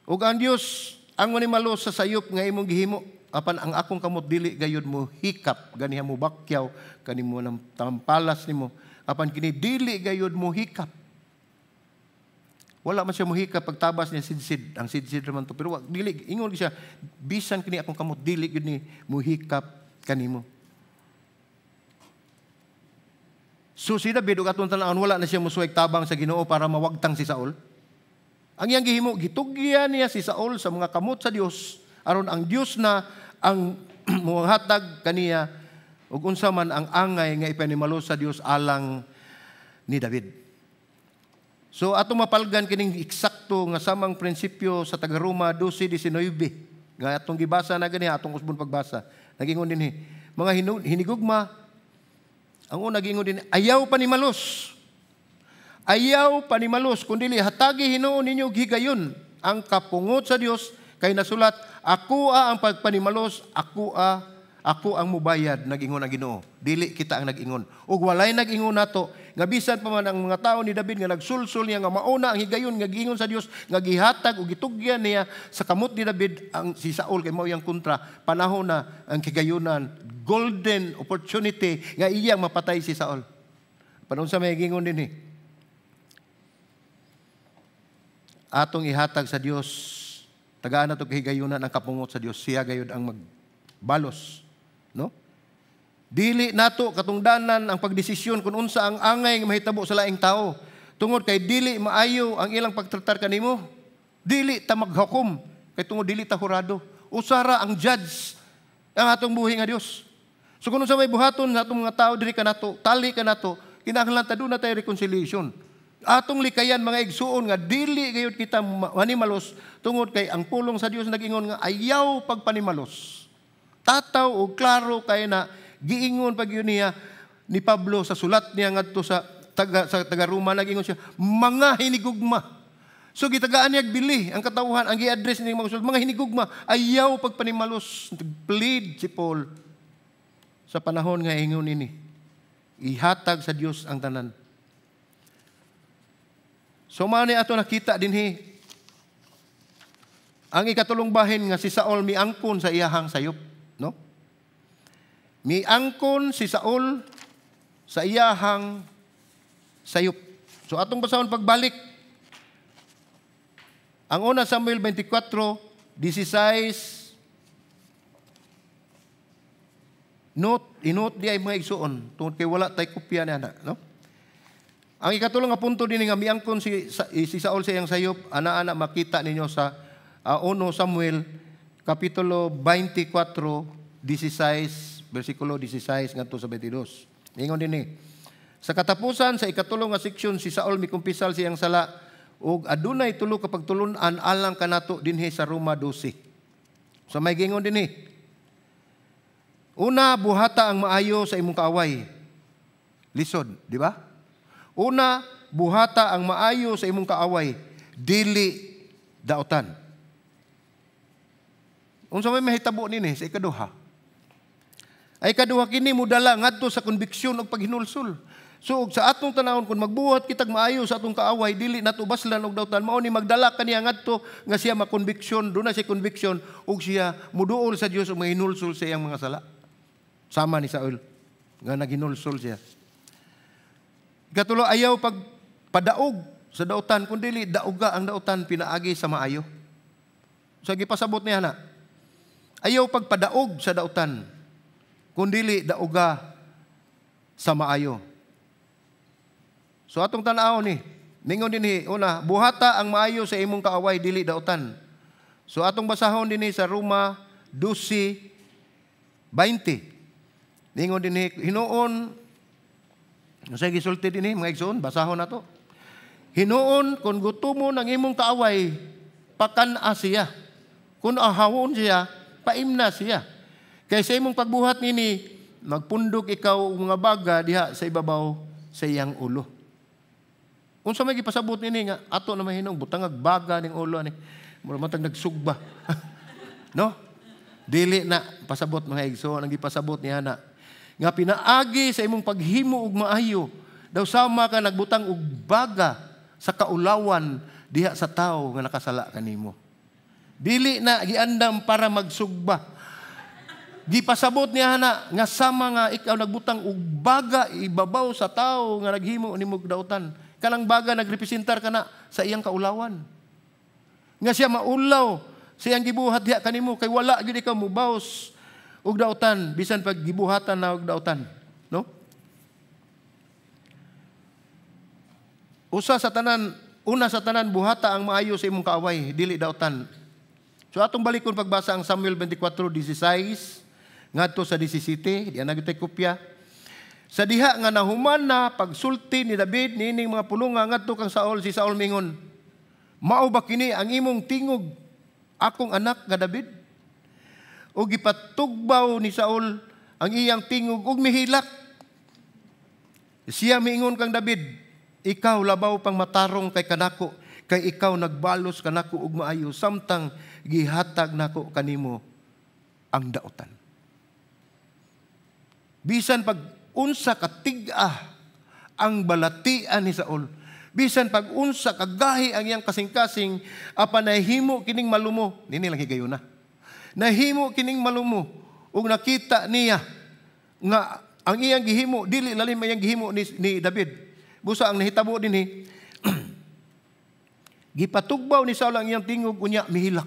Ug ang Dios ang manimalos sa sayop nga imong gihimo, apan ang akong kamot dili gayud mo hikap ganiha mo bakyaw kanimo ng tampalas nimo, apan kini dili gayud mo hikap. Wala man siya mohikap pagtabas niya sidsid. Ang sidsid raman to. Pero wa, dili, ingon siya, bisan kini akong kamot, dili gyud ni muhikap kanimo. So si David ug atong tan-awon, wala na siya musuway tabang sa Ginoo para mawagtang si Saul. Ang iyang gihimo, gitugyan niya si Saul sa mga kamot sa Dios aron ang Dios na ang muhatag kaniya ug unsa man ang angay nga ipanimalo sa Dios alang ni David. So atong mapalgan kining eksakto nga samang prinsipyo sa taga-Roma 12:19 nga atong gibasa na gani, atong usbon pagbasa. Nagingon dinhi, mga hinigugma, ang una gingon din, ayaw panimalos. Ayaw panimalos kundi hatagi hinuon ninyo higayon ang kapungot sa Dios, kay nasulat, "Ako ang pagpanimalos, ako ang mubayad," nag-ingon ang Ginoo. Dili kita ang nag-ingon. Ug walay nag-ingon nato nga bisan pa man ang mga tao ni David nga nagsulsul niya nga mauna ang higayon nga giingon sa Dios nga gihatag ug gitugyan niya sa kamot ni David ang si Saul kay mao iyang kontra. Panahon na ang kigayunan, golden opportunity nga iyang mapatay si Saul. Panahon sa may gingon dinhi. Atong ihatag sa Dios, tagaan nato kahigayunan ang kapungot sa Dios, siya gayud ang magbalos, no? Dili nato katungdanan ang pagdesisyon kung unsa ang angay nga mahitabo sa laing tao. Tungod kay dili maayo ang ilang pagtratar kanimo, dili ta maghukom kay tungod dili ta hurado. Usara ang judge ang atong buhi nga Dios. So kung unsa may buhaton sa atong mga tao diri kanato, tali kanato, kinahanglan ta duna tay reconciliation. Atong likayan, mga igsuon, nga dili gayud kita manimalos tungod kay ang pulong sa Dios nag-ingon nga ayaw pagpanimalos. Tataw og klaro kay na giingon pag yun niya ni Pablo sa sulat niya ngadto sa taga Roma, nag-ingon siya, "Mga hinigugma." So gitagaan niya bili ang katawhan, ang gi-address niya mga sulat, "Mga hinigugma, ayaw pagpanimalos." Plead si Paul. Sa panahon nga ingon ini, ihatag sa Dios ang tanan. So mao ni ato nakita dinhi ang ikatulong bahin nga si Saul miangkon sa iyahang sayop, no? Miangkon si Saul sa iyahang sayop. So atong basahon pagbalik ang una Samuel 24:16. Note, inote di ay mga igsuon tungod kay wala tay kopya niya na, no? Ang ikatulong nga punto din nga miangkon si Saul sa iyang sayop, ana-ana makita ninyo sa 1 Samuel kapitulo 24:16, bersikulo 16 ngadto sa 22. Ingon dinhi. Sa katapusan sa ikatulong nga seksyon, si Saul mikumpisal sa iyang sala ug adunay tulo ka pagtulun-an alang kanato dinhi sa Roma 12. So may gingon dinhi. Una, buhata ang maayo sa imong kaaway. Lisod, di ba? Una, buhata ang maayo sa imong kaaway, dili dautan. Unsa may mahitabo nini sa ikaduha? Ay ikaduha kini modala ngadto sa konbiksyon ug paghinulsol. So sa atong tanawon, kung magbuhat kitag maayo sa atong kaaway, dili nato baslan og dautan, mao ni magdala kaniya ngadto nga siya makonbiksyon, duna siya conviction ug siya muduol sa Dios ug mahinulsol sa iyang mga sala. Sama ni Saul nga naghinulsol siya. Ikatulo, ayaw pagpadaog sa dautan, kun dili dauga ang dautan pinaagi sa maayo. Sa gipasabot niya na, ayaw pagpadaog sa dautan, kun dili dauga sa maayo. So atong tan-aw ni, ningon dinhi, una, buhata ang maayo sa imong kaaway, dili dautan. So atong basahon dinhi sa Roma 12:20. Ningon dinhi, hinuon, sa gisulti dinhi, mga igsoon, basahon nato. Hinuon, kung gutomon ang imong kaaway, pakan-a siya. Kung ahawon siya, paimna siya. Kay sa imong pagbuhat nini, magpundok ikaw og mga baga diha sa ibabaw sa iyang ulo. Unsa may gipasabot nini nga ato na mahinong butangag baga ning ulo ani. Mura man tag nagsugba. No? Dili na pasabot, mga igsoon, ang gipasabot niya na nga pinaagi sa imong paghimo og maayo, daw sama ka nagbutang og baga sa kaulawan diha sa tawo nga nakasala kanimo. Dili na giandam para magsugba. Gipasabot niya na nga sama nga ikaw nagbutang og baga ibabaw sa tawo nga naghimo nimo og dautan. Kanang baga nagrepresentar kana sa iyang kaulawan. Nga siya maulaw sa iyang gibuhat diha kanimo kay wala gyud ikaw mubaws og dautan bisan pag gibuhatan na og dautan, no? Usa sa tanan, una sa tanan, buhata ang maayo sa imong kaaway, dili dautan. So atong balikon pagbasa ang Samuel 24:16 ngadto sa 17, di ana gyud tay kopya. Sa diha nga nahuman na pagsulti ni David niining mga pulunga ngadto kang Saul, si Saul mingon, "Mao ba kini ang imong tingog, akong anak nga David?" O gipatugbaw ni Saul ang iyang tingog ug mihilak. Siya miingon kang David, "Ikaw labaw pang matarong kay kanako, kay ikaw nagbalos kanako og maayo samtang gihatag nako kanimo ang dautan." Bisan pag unsa ka tig-a ang balatian ni Saul, bisan pag unsa kagahi ang iyang kasing-kasing, apan nahimo kining malumo, nini lang higayuna. Nahimo kining malumo ug nakita niya nga ang iyang gihimo dili lalim ang iyang gihimo ni David. Busa ang nahitabo dinhi, gipatugbaw ni Saul ang iyang tingog unya mihilak.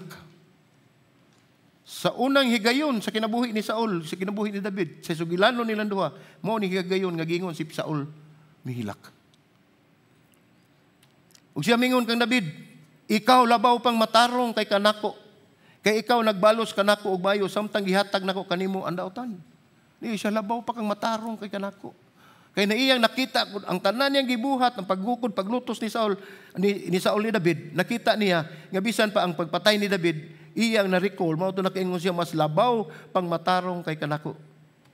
Sa unang higayon sa kinabuhi ni Saul, sa kinabuhi ni David, sa sugilanon nilang duha, mao ni higayon nga gingon si Saul mihilak. Ug siya mingon kang David, "Ikaw labaw pang matarong kay kanako, kay ikaw nagbalos kanako og maayo samtang gihatag nako kanimo ang dautan." Di siya labaw pa kang matarong kay kanako. Kay naiyang nakita ang tanan niyang gibuhat, ang paggukod, paglutos ni Saul ni Saul ni David, nakita niya nga bisan pa ang pagpatay ni David, iyang na-recall, mao to nakaingon siya, mas labaw pang matarong kay kanako.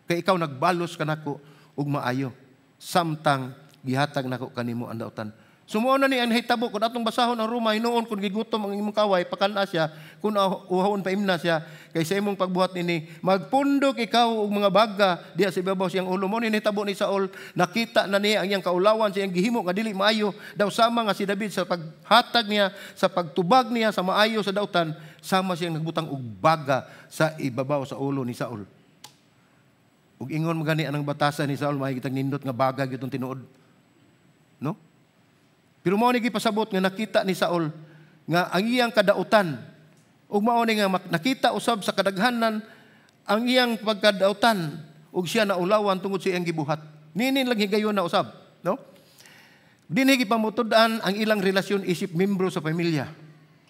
Kay ikaw nagbalos kanako og maayo samtang gihatag nako kanimo ang dautan. So mao na ni ang nahitabo kung atong basahon ang Roma, hinuon kung gigutom ang imong kaaway, pakan-a siya, kung uhawon, paimna siya, kay sa imong pagbuhat nini, magpundok ikaw og mga baga diha sa ibabaw siyang ulo. Mao ni nahitabo ni Saul, nakita na niya ang iyang kaulawan sa iyang gihimo nga dili maayo, daw sama nga si David sa paghatag niya, sa pagtubag niya sa maayo sa dautan, sama siyang nagbutang og baga sa ibabaw sa ulo ni Saul. Ug ingon mo gani anang batasan ni Saul, may kitang nindot nga baga gyud tinuod. No? Pero mao ni gipasabot nga nakita ni Saul nga ang iyang kadautan ug mao ni nga nakita usab sa kadaghanan ang iyang pagkadautan ug siya naulawan tungod sa iyang gibuhat. Ninin lang higayon na usab, no? Dinhi gipamutud-an ang ilang relasyon isip membro sa pamilya.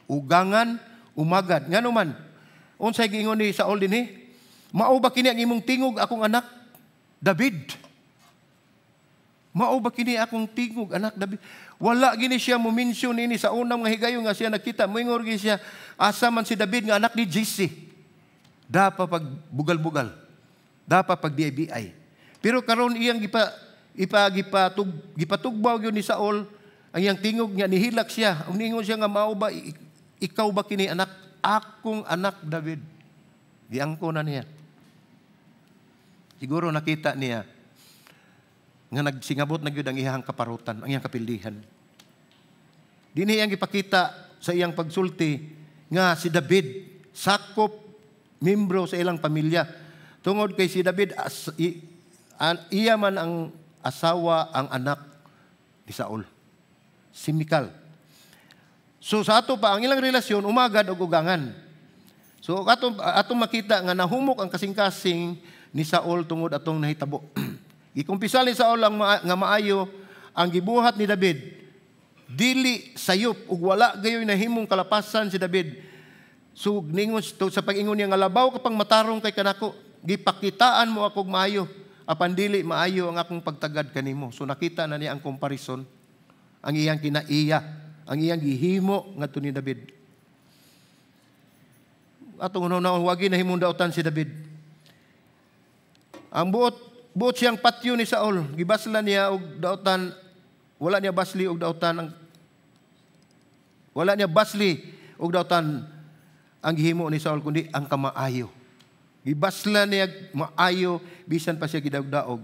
Ugangan, umagad. Ngano man? Unsay giingon ni Saul dinhi? "Mao ba kini ang imong tingog, akong anak David? Mao ba kini akong tingog, anak David?" Wala gini siya mo mention ini sa unang mga higayon nga siya nakita. Moingon gini siya, "Asa man si David nga anak ni Jesse?" Dapa pag bugal-bugal. Dapa pag BI. Pero karon iyang gipa ipa gipatug gipatugbaw gyud ni Saul ang iyang tingog nga nihilak siya. Ug ningon siya nga, "Mao ba, ikaw ba kini anak, akong anak David?" Giangko na niya. Siguro nakita niya nga nagsingabot na gyud ang iyang kaparutan, ang iyang kapildihan. Dinhi iyang gipakita sa iyang pagsulti nga si David sakop membro sa ilang pamilya. Tungod kay si David iya man ang asawa ang anak ni Saul. Si Mical. So sa ato pa ang ilang relasyon umagad og ugangan. So atong makita nga nahumok ang kasing-kasing ni Saul tungod atong nahitabo. Gikumpisal ni Saul ang nga maayo ang gibuhat ni David. Dili sayop ug wala gayoy nahimong kalapasan si David. So ningon to, sa pag-ingon niya nga labaw ka pang matarong kay kanako, gipakitaan mo akong maayo apan dili maayo ang akong pagtagad kanimo. So nakita na niya ang comparison, ang iyang kinaiya, ang iyang gihimo ngadto ni David. Atong una wagi na himong dautan si David. Ang buot buot siyang patyo ni Saul, gibasla niya og dautan, wala niya basli og dautan ang wala niya basli og dautan ang gihimo ni Saul kundi ang kamaayo. Gibasla niya maayo bisan pa siya gidaog-daog.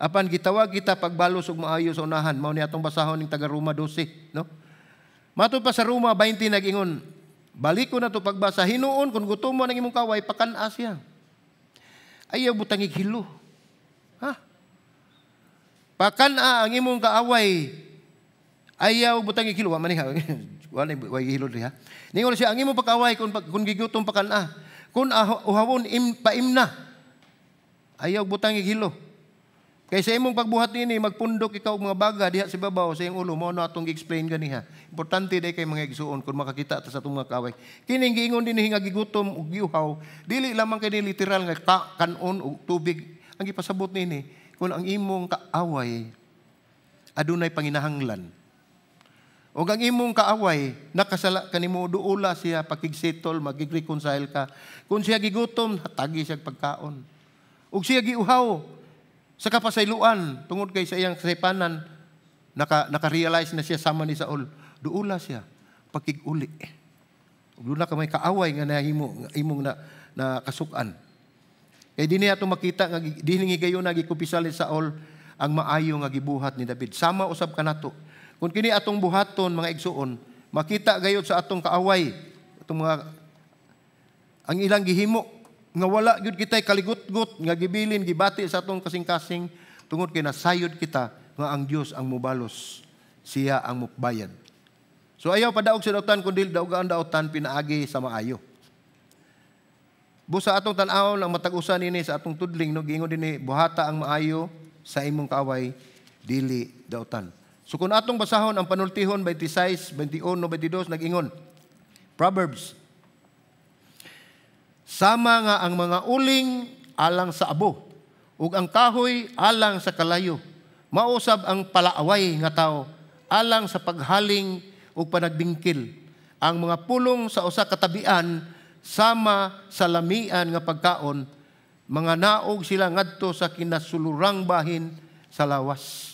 Apan gitawag kita pagbalos og maayo sa unahan, mao ni atong basahon ning taga Roma 12, no? Matod pa sa Roma 20 nag-ingon, balik ko na to pagbasa, hinuon kung gutom mo ng imong kaaway, pakan-a siya. Ayaw butangig hilo. Ha? Pakan-a ang imong kaaway. Ayaw butangig hilo. Wa man ni ha. Wala wa hilo diha. Ningon siya ang imong pagkaaway kung gigutom, pakan-a. Kung uhawon paimna. Ayaw butangig hilo. Kay sa imong pagbuhat nini, magpundok ikaw og mga baga diha sa babaw sa iyang ulo. Mao na atong gi-explain ganiha. Importante day kay mga igsuon kung makakita ta sa atong mga kaaway. Kining giingon dinhi nga gigutom ug giuhaw, dili lamang kini literal nga kanon og tubig. Ang gipasabot nini, kung ang imong kaaway adunay panginahanglan, ug ang imong kaaway nakasala kanimo, duula siya pakigsettle, magig-reconcile ka. Kung siya gigutom, hatagi siya pagkaon. Ug siya giuhaw sa kapasayloan tungod kay sa iyang kasaypanan naka-realize na siya sama ni Saul, duula siya pakig-uli. Ug duna ka may kaaway nga nahimo nga imong na kasuk-an. Kay dinhi ato makita nga dinhi higayon na gikumpisal ni Saul ang maayo nga gibuhat ni David. Sama usab kanato. Kung kini atong buhaton, mga igsuon, makita gayud sa atong kaaway, atong mga ang ilang gihimo nga wala gyud kitay kaligutgot nga gibilin gibati sa atong kasing-kasing tungod kay nasayod kita nga ang Dios ang mubalos, siya ang mubayad. So ayaw padaog sa dautan kundi daugaan dautan pinaagi sa maayo. Busa atong tan-awon ang matag usa nini sa atong tudling, no, giingon dinhi, buhata ang maayo sa imong kaaway, dili dautan. So kung atong basahon ang panultihon 26, 21, 22 nag-ingon Proverbs, sama nga ang mga uling alang sa abo ug ang kahoy alang sa kalayo, mausab ang palaaway nga tawo alang sa paghaling ug panagbingkil. Ang mga pulong sa usa ka tabian sama sa lamian nga pagkaon, mga naog sila ngadto sa kinasulurang bahin sa lawas.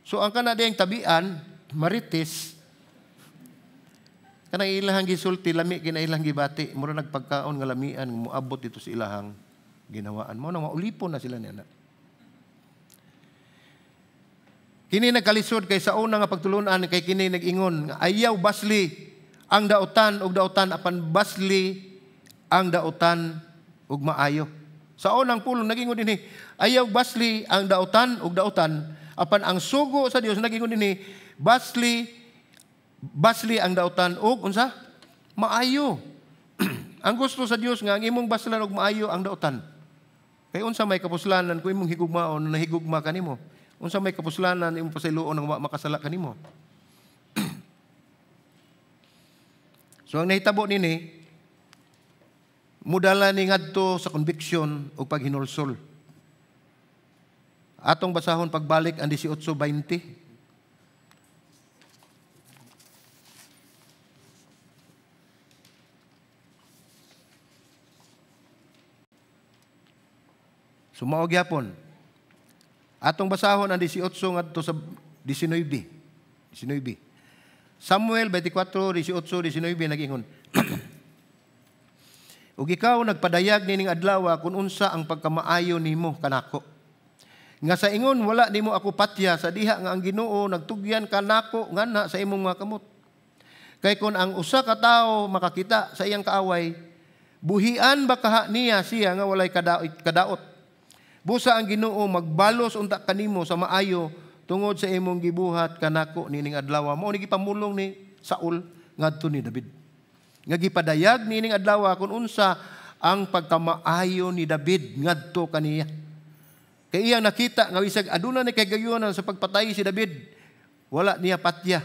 So ang kana diyang tabian, marites, kanang ilahang gisulti, lami kina ilang gibati, mura nagpagkaon nga lamian, moabot dito sa ilahang ginawaan. Mao na maulipon na sila niya na. Kini nagkalisod kay sa una nga pagtulunan kay kini nag-ingon nga ayaw basli ang dautan og dautan apan basli ang dautan og maayo. Sa unang pulong nag-ingon dinhi ayaw basli ang dautan og dautan apan ang sugo sa Dios nag-ingon dinhi basli basli ang dautan og unsa? Maayo. Ang gusto sa Dios nga ang imong baslan og maayo ang dautan. Kay unsa may kapuslanan kung imong higugmaon na nahigugma kanimo? Unsa may kapuslanan imong pasayloon ang wa makasala kanimo? So ang nahitabo nini mudala ni ngadto sa conviction ug paghinulsol. Atong basahon pagbalik ang 18:20. Sumao gyapon. Atong basahon ang 18 ngadto sa 19. 19. Samuel 24, 18, 19 nag-ingon. Ug ikaw nagpadayag nining adlaw kung unsa ang pagkamaayo nimo kanako. Nga sa ingon wala nimo ako patya sa diha nga ang Ginoo nagtugyan kanako nganha sa imong mga kamot. Kay kon ang usa ka tawo makakita sa iyang kaaway, buhian ba kaha niya siya nga walay kadaot. Busa ang Ginoo magbalos unta kanimo sa maayo tungod sa imong gibuhat kanako nining adlaw. Mao ni gipamulong ni Saul ngadto ni David. Nga gipadayag nining adlaw kung unsa ang pagkamaayo ni David ngadto kaniya. Kay iyang nakita nga bisag aduna ni kagayunan sa pagpatay si David, wala niya patya.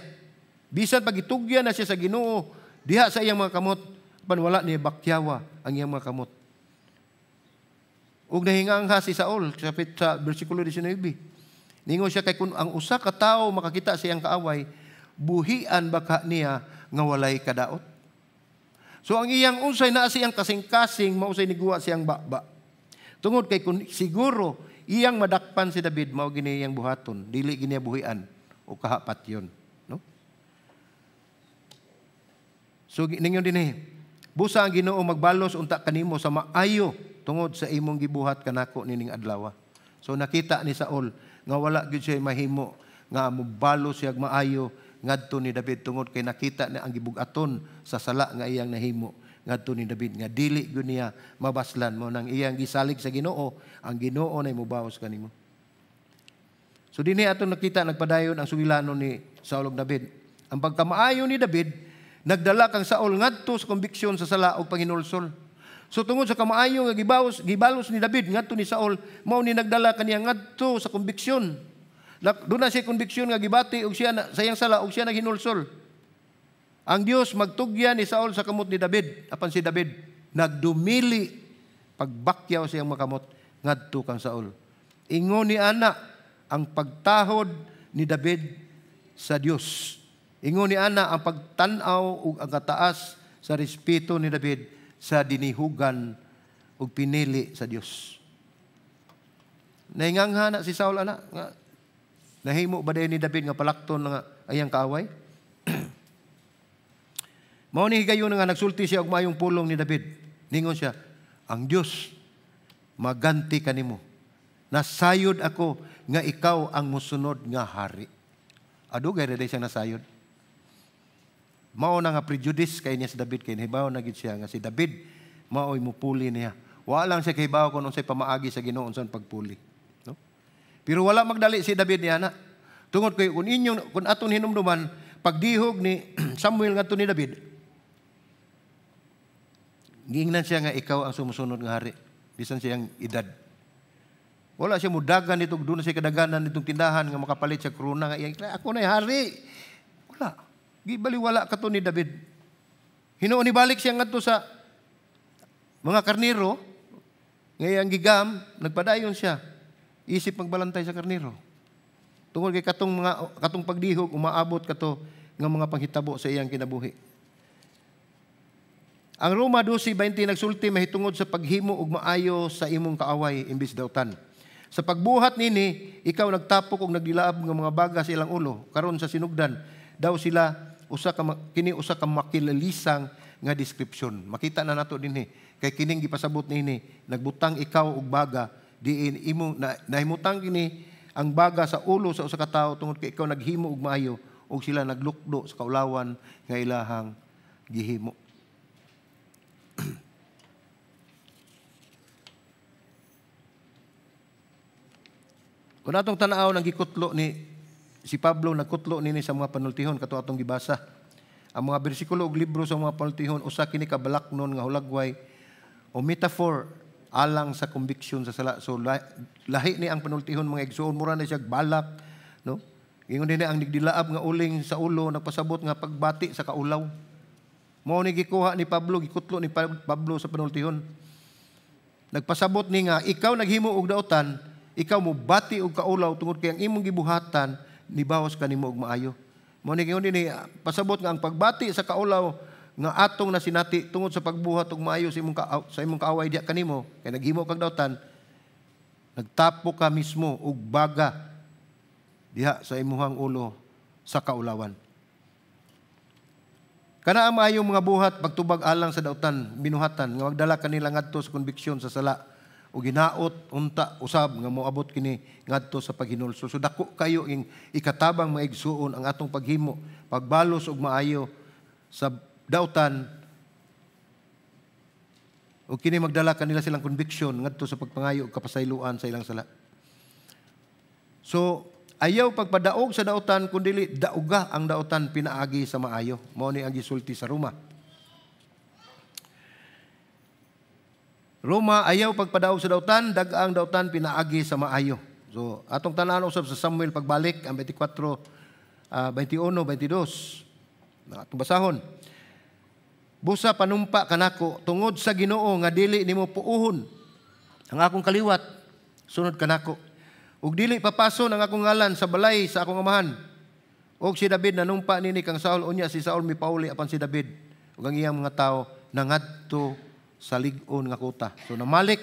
Bisan pagitugyan na siya sa Ginoo diha sa iyang mga kamot, apan wala niya bakyawa ang iyang mga kamot. Ug nahingangha si Saul sa bersikulo 19. Ningon siya kay kun ang usa ka tawo makakita sa iyang kaaway, buhian baka niya nga walay kadaot. So ang iyang unsay naa siyang kasing-kasing mausay niguwa siyang baba. Tungod kay kun siguro iyang madakpan si David mao gini iyang buhaton, dili gini buhian o kahapat yon, no? So ningon dinhi, busa ang Ginoo magbalos unta kanimo sa maayo tungod sa imong gibuhat kanako nining adlaw. So nakita ni Saul nga wala gyud siya mahimo nga mobalos siya maayo ngadto ni David tungod kay nakita na ang gibug-aton sa sala nga iyang nahimo ngadto ni David nga dili gyud niya mabaslan mo nang iyang gisalig sa Ginoo, ang Ginoo nay mobawas kanimo. So dinhi aton nakita nagpadayon ang sugilanon ni Saul ug David. Ang pagkamaayo ni David nagdala kang Saul ngadto sa konbiksyon sa sala ug panghinulsol. So tungod sa kamaayo nga gibalos ni David ngadto ni Saul, mao ni nagdala kaniya ngadto sa konbiksyon. Doon na siya konbiksyon nga gibati og siya na, sa iyang sala og siya naghinulsol. Ang Dios magtugyan ni Saul sa kamot ni David, apan si David nagdumili pagbakyaw sa iyang makamot ngadto kang Saul. Ingon ni ana ang pagtahod ni David sa Dios. Ingon ni ana ang pagtan-aw ug ang kataas sa respeto ni David sa dinihugan ug pinili sa Dios. Nahingangha na si Saul ana nga nahimo ba ni David nga palakton nga ayang kaaway? Mao ni higayon nga nagsulti siya og maayong pulong ni David. Ningon siya, ang Dios maganti kanimo. Nasayod ako nga ikaw ang mosunod nga hari. Adugay ra siyang nasayod. Mao na nga prejudice kay niya si David kay nahibaw na gid siya nga si David maoy mupuli niya. Wa lang siya kahibaw kon unsay pamaagi sa Ginoo unsan pagpuli, no? Pero wala magdali si David niya na. Tungod kay kun inyong kun aton hinumduman pagdihog ni Samuel ngadto ni David, giingnan siya nga ikaw ang sumusunod nga hari bisan siyang edad. Wala siya mudagan nitong doon siya kadaganan nitong tindahan nga makapalit sa krona nga iyang ako na hari. Wala. Gibaliwala kato ni David. Hinuon ibalik siya ngadto sa mga karniro nga iyang gigam, nagpadayon siya. Isip magbalantay sa karniro. Tungod kay katong mga katong pagdihog umaabot kato nga mga panghitabo sa iyang kinabuhi. Ang Roma 12:20 nagsulti mahitungod sa paghimo og maayo sa imong kaaway imbis dautan. Sa pagbuhat nini ikaw nagtapok og nagdilaab nga mga baga sa ilang ulo karon sa sinugdan daw sila usa ka kini usa ka makilalisang nga description. Makita na nato dinhi kay kining gipasabot niini nagbutang ikaw og baga diin imo nahimutang kini ang baga sa ulo sa usa ka tawo tungod kay ikaw naghimo og maayo og sila naglukdo sa kaulawan nga ilahang gihimo. Kung atong tan-aw nang gikutlo ni si Pablo, nagkutlo nini sa mga panultihon kato atong gibasa. Ang mga bersikulo ug libro sa mga panultihon usa kini ka balaknon nga hulagway o metaphor alang sa conviction sa sala. So lahi ni ang panultihon mga igsuon, mura na siya balak, no? Ingon dinhi ang nigdilaab nga uling sa ulo nagpasabot nga pagbati sa kaulaw. Mao ni gikuha ni Pablo, gikutlo ni Pablo sa panultihon. Nagpasabot ni nga ikaw naghimo og dautan, ikaw mo bati og kaulaw tungod kay ang imong gibuhatan nibawas kanimo og maayo. Mao ni ingon dinhi pasabot nga ang pagbati sa kaulaw nga atong nasinati tungod sa pagbuhat og maayo sa imong kaaway diha kanimo kay naghimo kag dautan, nagtapo ka mismo og baga diha sa imuhang ulo sa kaulawan. Kana ang maayong mga buhat pagtubag alang sa dautan binuhatan nga magdala kanila ngadto sa konbiksyon sa sala o ginaot unta usab nga moabot kini ngadto sa paghinulsol. So dako kayo ing ikatabang mga igsuon ang atong paghimo, pagbalos og maayo sa dautan o kini magdala kanila silang conviction ngadto sa pagpangayo og kapasayloan sa ilang sala. So ayaw pagpadaog sa dautan kundi dauga ang dautan pinaagi sa maayo. Mao ni ang gisulti sa Roma. Roma, ayaw pagpadaog sa dautan, dag-ang dautan pinaagi sa maayo. So, atong tan-awon usab sa Samuel pagbalik ang 24, 21, 22. Atong basahon. Busa panumpa kanako tungod sa Ginoo nga dili nimo puuhon ang akong kaliwat sunod kanako. Ug dili papason ang akong ngalan sa balay sa akong amahan. Og si David nanumpa nini kang Saul, unya si Saul mipauli apan si David ug ang iyang mga tawo nangadto sa lig-on nga kuta. So namalik.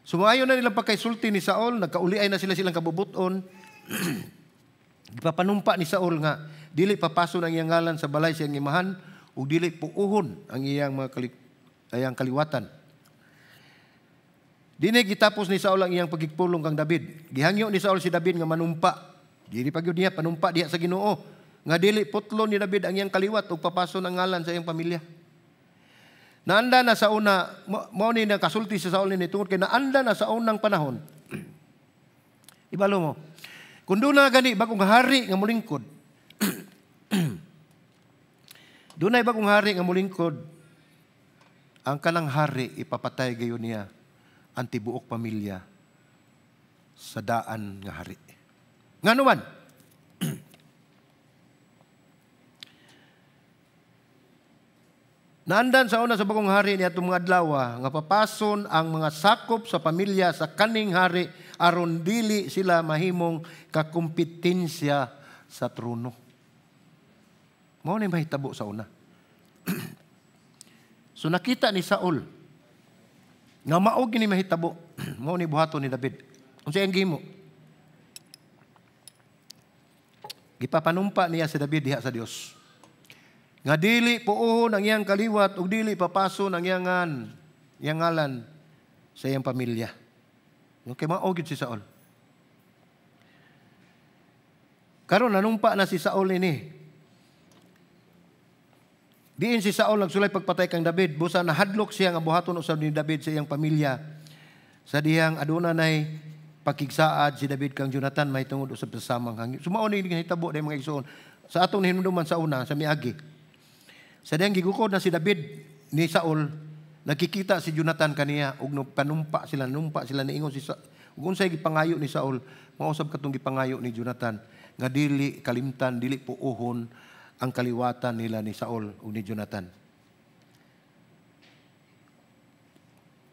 Sumayo na nilang pagkaisulti ni Saul, nagkauliay na sila silang kabubuton. Gipapanumpa ni Saul nga dili papason ang iyang ngalan sa balay sa iyang imahan ug dili puuhon ang iyang mga iyang kaliwatan. Dini gitapos ni Saul ang iyang pagigpulong kang David. Gihangyo ni Saul si David nga manumpa. Dili pa gyud niya panumpa diha sa Ginoo nga dili putlon ni David ang iyang kaliwat ug papason ang ngalan sa iyang pamilya. Naanda na sa una, mao ni nakasulti si Saul nini tungod kay naanda na sa unang panahon. Ibalo mo. Kung doon na gani bagong hari nga molingkod. Dunay bagong hari nga molingkod, ang kanang hari ipapatay gayon niya ang tibuok pamilya sa daan nga hari. Ngano man? Naandan sa una sa bagong hari ni atong mga adlaw nga papason ang mga sakop sa pamilya sa kaning hari aron dili sila mahimong kakumpetensya sa trono. Mao ni mahitabo sa una. So nakita ni Saul nga mao gini mahitabo, mao ni buhaton ni David. Unsa iyang gihimo? Gipapanumpa niya si David diha sa Dios. Nga dili puohon ang iyang kaliwat ug dili papason ang iyang ngalan sa iyang pamilya. Okay, mao gyud si Saul. Karon nanumpa na si Saul ini. Diin si Saul nagsulay pagpatay kang David, busa nahadlok siya nga buhaton usab ni David sa iyang pamilya. Sa dihang aduna nay pakigsaad si David kang Jonathan mahitungod usab sa samang hangyo. Sumao ni gihitabo day mga igsoon. Sa atong hinumduman sa una sa miagi. Sa dihang gigukod na si David ni Saul, nakikita si Jonathan kaniya ug panumpa sila, numpa sila niingon si ug unsay gipangayo ni Saul, mausab katong gipangayo ni Jonathan nga dili kalimtan, dili puohon ang kaliwatan nila ni Saul ug ni Jonathan.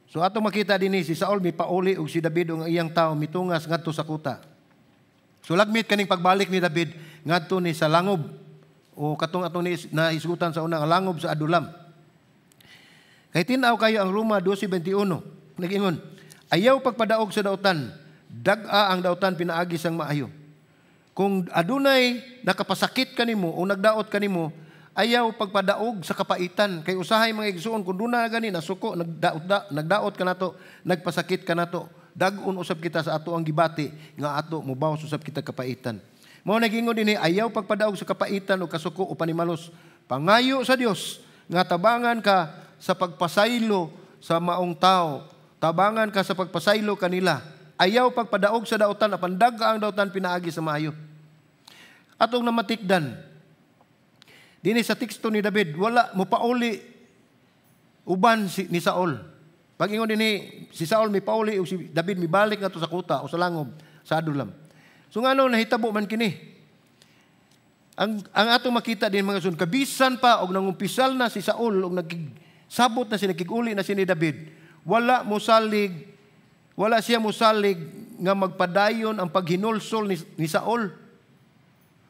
So atong makita dinhi si Saul mipauli ug si David ug ang iyang tawo mitungas ngadto sa kuta. So lagmit kaning pagbalik ni David ngadto ni sa langob o katong atong nahisgutan sa unang langob sa Adulam. Kay tin-aw kayo ang Roma 12:21. Nag-ingon, ayaw pagpadaog sa dautan, Dag-a ang dautan pinaagi sang maayo. Kung adunay nakapasakit kanimo o nagdaot kanimo, ayaw pagpadaog sa kapaitan. Kay usahay, mga igsuon, kung duna gani nasuko, nagdaot, nagdaot kanato, nagpasakit kanato, dag-on usab kita sa ato ang gibati nga ato mubawas usab kita kapaitan. Mao nagingon dinhi, ayaw pagpadaog sa kapaitan o kasuko o panimalos. Pangayo sa Dios nga tabangan ka sa pagpasaylo sa maong tao. Tabangan ka sa pagpasaylo kanila. Ayaw pagpadaog sa dautan apan dag-a ang dautan pinaagi sa maayo. Atong namatikdan dinhi sa teksto ni David, wala mopauli uban ni Saul. Pag ingon dinhi, si Saul mipauli ug si David mibalik ngadto sa kuta o sa langob sa Adulam. So ngano nahitabo man kini? Ang atong makita din, mga igsoon, kabisan pa og nangumpisal na si Saul og nagkig-sabot na si nagkig-uli na si ni David, wala mosalig, wala siya mosalig nga magpadayon ang paghinulsol ni Saul.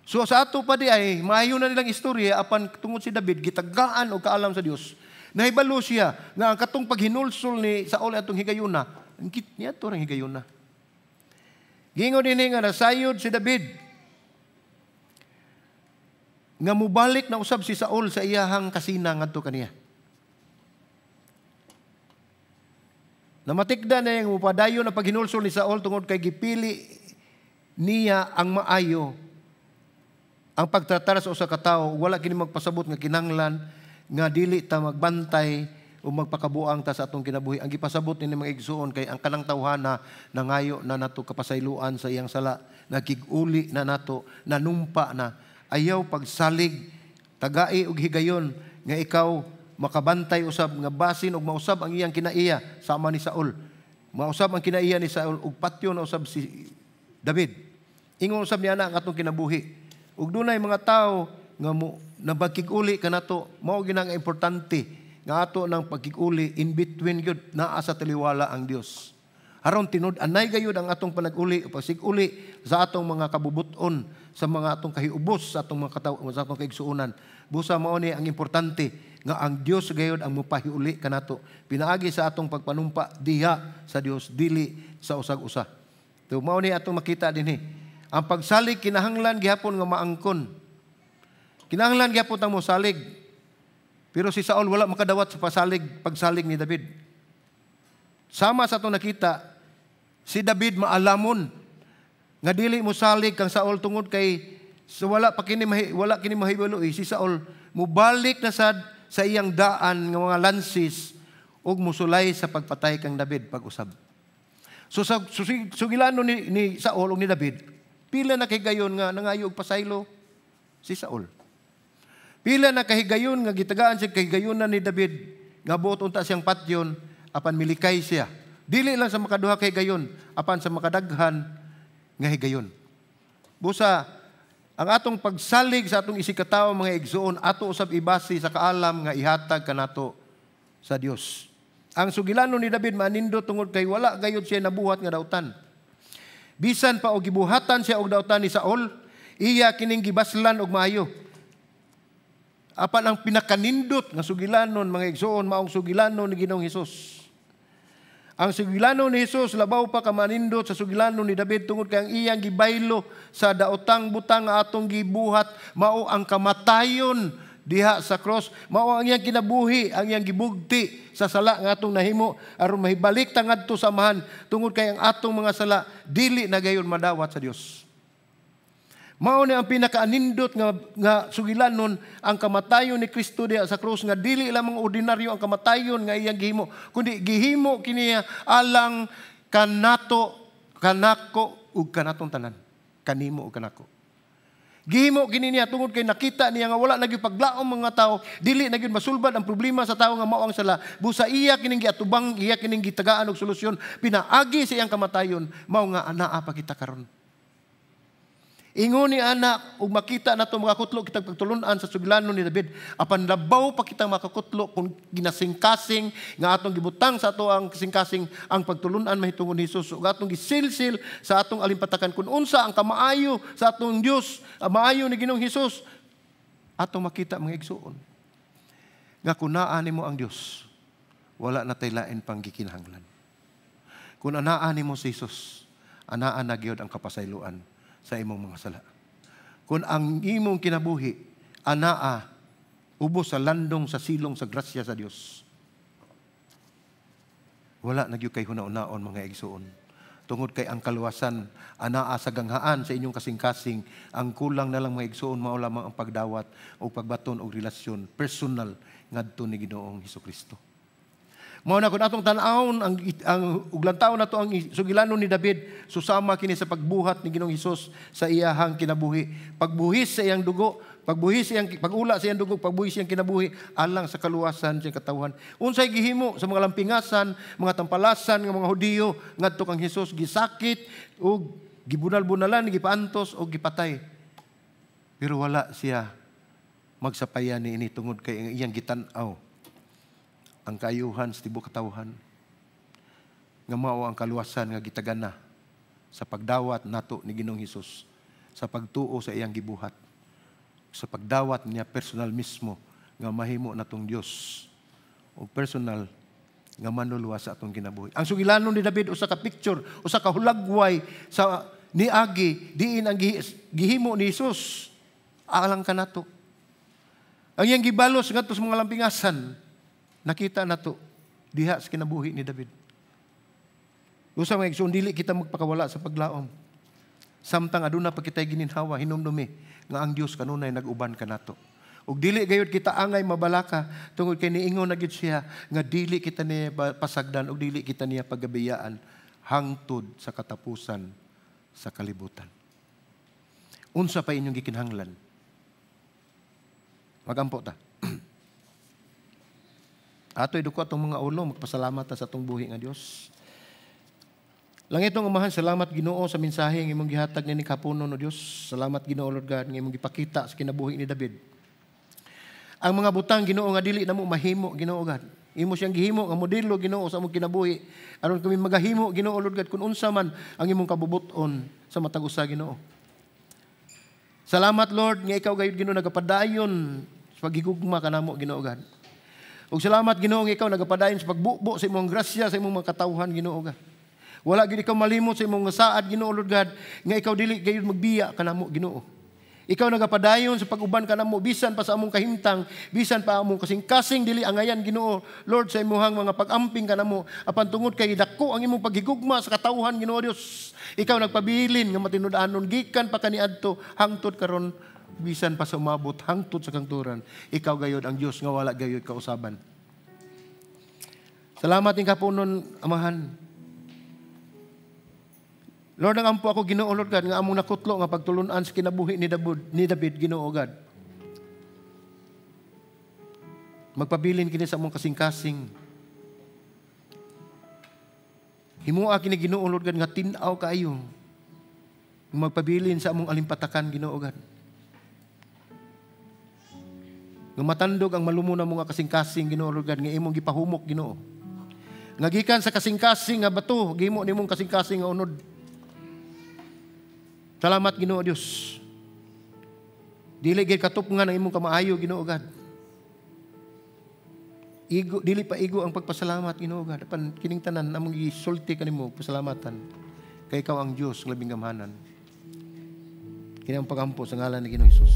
So sa ato pa di ay maayo na nilang istorya, apan tungod si David gitagaan og kaalam sa Dios. Nahibalo siya nga ang katong paghinulsol ni Saul atong higayuna, ang kit niya to ang higayuna. Giingon dinhi nga nasayod si David nga mubalik na usab si Saul sa iyahang kasina ngadto kaniya. Namatikda na yung mupadayon na paghinulsol ni Saul tungod kay gipili niya ang maayo. Ang pagtratar sa usa ka tawo, wala kini magpasabot nga kinahanglan nga dili ta magbantay o magpakabuang ta sa atong kinabuhi. Ang gipasabot ni mga igsuon kay ang kanang tawhana nangayo na nato kapasayloan sa iyang sala, nagkig-uli na nato, nanumpa na. Ayaw pagsalig, tagai og higayon nga ikaw makabantay usab nga basin og mausab ang iyang kinaiya sama ni Saul. Mausab ang kinaiya ni Saul ug patyo na usab si David. Ingon usab niya na ang atong kinabuhi. Ug dunay mga tawo nga mo nabagkig-uli kanato, mao gyud ang importante nga ato ng pagkig-uli in between gyud naa sa taliwala ang Dios. Aron tinud-anay gayud ang atong panag-uli o pagsig-uli sa atong mga kabubuton, sa mga atong kahiubos, sa atong mga kataw, sa atong kaigsuonan. Busa mao ni ang importante nga ang Dios gayud ang mopahiuli kanato pinaagi sa atong pagpanumpa diha sa Dios, dili sa usag-usa. So mao ni atong makita dinhi. Ang pagsalig kinahanglan gihapon nga maangkon. Kinahanglan gihapon tang mosalig. Pero si Saul wala makadawat sa pagsalig ni David. Sama sa atong nakita, si David maalamon nga dili mosalig kang Saul tungod kay so wala pa kini wala kini mahibalo si Saul mobalik na sad sa iyang daan nga mga lansis ug mosulay sa pagpatay kang David pag-usab. So sa sugilano ni Saul ug ni David, pila na kahigayon nga nangayo og pasaylo si Saul. Pila na kahigayon nga gitagaan siya kahigayonan ni David nga buot unta siyang patyon apan milikay siya. Dili lang sa makaduha kahigayon apan sa makadaghan nga higayon. Busa ang atong pagsalig sa atong isikatawo, mga igsuon, ato usab ibase sa kaalam nga ihatag kanato sa Dios. Ang sugilano ni David manindo tungod kay wala gayud siya nabuhat nga dautan. Bisan pa og gibuhatan siya og dautan ni Saul, iya kining gibaslan og maayo. Apan ang pinakanindot nga sugilanon, mga igsuon, maong sugilanon ni Ginoong Hesus. Ang sugilanon ni Hesus labaw pa ka manindot sa sugilanon ni David tungod kay ang iyang gibaylo sa daotang butang nga atong gibuhat mao ang kamatayon diha sa cross, mao ang iyang kinabuhi, ang iyang gibugti sa sala nga atong nahimo aron mahibalik ta ngadto sa Amahan tungod kay ang atong mga sala dili na gayon madawat sa Dios. Mao ni ang pinakaanindot nga sugilanon, ang kamatayon ni Kristo diha sa krus, nga dili lamang ordinaryo ang kamatayon nga iyang gihimo, kundi gihimo kini alang kanato, kanako ug kanatong tanan, kanimo ug kanako. Gihimo kini niya tungod kay nakita niya nga wala na gyud paglaom mga tao, dili na gyud masulbad ang problema sa tawo nga mao ang sala. Busa iya kining giatubang, iya kining gitagaan og solusyon pinaagi sa iyang kamatayon, mao nga anaa pa kita karon. Ingon ni anak ug makita nato makakutlo kitang pagtulun-an sa sugilanon ni David, apan labaw pa kitang makakutlo kung ginasingkasing nga atong gibutang sa ato ang kasingkasing ang pagtulun-an mahitungod ni Hesus ug atong gisilsil sa atong alimpatakan kung unsa ang kamaayo sa atong Dios, ang maayo ni Ginoong Hesus, atong makita, mga igsuon, nga kun naa nimo ang Dios, wala na tay lain pang gikinahanglan. Kun anaa nimo si Hesus, Anaa na gyud ang kapasayloan sa imong mga sala. Kung ang imong kinabuhi anaa ubos sa landong sa silong sa grasya sa Dios, wala na gyud kay huna-hunaon, mga igsuon. Tungod kay ang kaluwasan anaa sa ganghaan sa inyong kasing-kasing. Ang kulang na lang, mga igsuon, mao lamang ang pagdawat o pagbaton og relasyon personal ngadto ni Ginoong Hesukristo. Mao na kung atong tan-awon ang ug lantawon nato ang sugilanon ni David, susama kini sa pagbuhat ni Ginoong Hesus sa iyahang kinabuhi. Pagbuhis sa iyang dugo, pagbuhis sa iyang pag-ula sa iyang dugo, pagbuhis sa iyang kinabuhi alang sa kaluwasan sa katawhan. Unsay gihimo sa mga lampingasan, mga tampalasan nga mga Hudiyo ngadto kang Hesus? Gisakit ug gibunal-bunalan, gipaantos ug gipatay. Pero wala siya magsapayan niini tungod kay ang iyang gitan-aw ang kaayuhan sa tibuok katawhan nga mao ang kaluwasan nga gitagana sa pagdawat nato ni Ginoong Hesus, sa pagtuo sa iyang gibuhat, sa pagdawat niya personal mismo nga mahimo natong Dios o personal nga manluluwas sa atong kinabuhi. Ang sugilanon ni David usa ka picture, usa ka hulagway sa niagi diin ang gihimo ni Hesus alang kanato. Ang iyang gibalos ngadto sa mga lampingasan nakita nato diha sa kinabuhi ni David. Usa, mga igsoon, dili kita magpakawala sa paglaom. Samtang aduna pa kitay gininhawa, hinumdumi nga ang Dios kanunay nag-uban kanato. Ug dili gayud kita angay mabalaka tungod kay niingon na gyud siya nga dili kita niya pasagdan ug dili kita niya pagabiyaan hangtod sa katapusan sa kalibutan. Unsa pa inyong gikinahanglan? Magampo ta. Ato iduko atong mga ulo, magpasalamat ta sa atong buhi nga Dios. Langitong Amahan, salamat, Ginoo, sa mensahe nga imong gihatag nining hapunon, o Dios. Salamat, Ginoo Lord God, nga imong gipakita sa kinabuhi ni David ang mga butang, Ginoo, nga dili namo mahimo, Ginoo God. Imo siyang gihimo nga modelo, Ginoo, sa among kinabuhi aron kami magahimo, Ginoo Lord God, kung unsa man ang imong kabubut-on sa matag usa, Ginoo. Salamat, Lord, nga ikaw gayud, Ginoo, nagapadayon sa paghigugma kanamo, Ginoo God. Ug salamat, Ginoo, nga ikaw nagapadayon sa pagbubo sa imong grasya sa imong mga katawhan, Ginoo God. Wala gyud ikaw malimot sa imong saad, Ginoo Lord God, nga ikaw dili gayud magbiya kanamo, Ginoo. Ikaw nagapadayon sa pag-uban kanamo bisan pa sa among kahimtang, bisan pa among kasing-kasing dili angayan, Ginoo Lord, sa imuhang mga pag-amping kanamo. Apan tungod kay dako ang imong paghigugma sa katawhan, Ginoo Dios, ikaw nagpabilin nga matinud-anon gikan pa kaniadto hangtod karon, bisan pa sa umabot hangtod sa kangturan. Ikaw gayod ang Dios nga wala gayod kausaban. Salamat ning kapunon, Amahan. Lord, ang ampo ako, Ginoo Lord God, nga among nakutlo nga pagtulunan sa kinabuhi ni David, Ginoo God, magpabilin kini sa among kasing-kasing. Himoa kini, Ginoo Lord God, nga tin-aw kaayo. Magpabilin sa among alimpatakan, Ginoo God. Nga matandog ang malumo na mga kasing-kasing, Ginoo Lord God, nga imong gipahumok, Ginoo. Nga gikan sa kasing-kasing nga bato, gihimo nimong kasing-kasing nga unod. Salamat, Ginoo Dios. Dili gyud katupngan ang imong kamaayo, Ginoo God. Igo, dili pa igo ang pagpasalamat, Ginoo God. Apan kining tanan among gisulti kanimo pasalamatan. Kay ikaw ang Dios ng labing gamhanan. Kini ang pagampo sa ngalan ni Ginoong Hesus.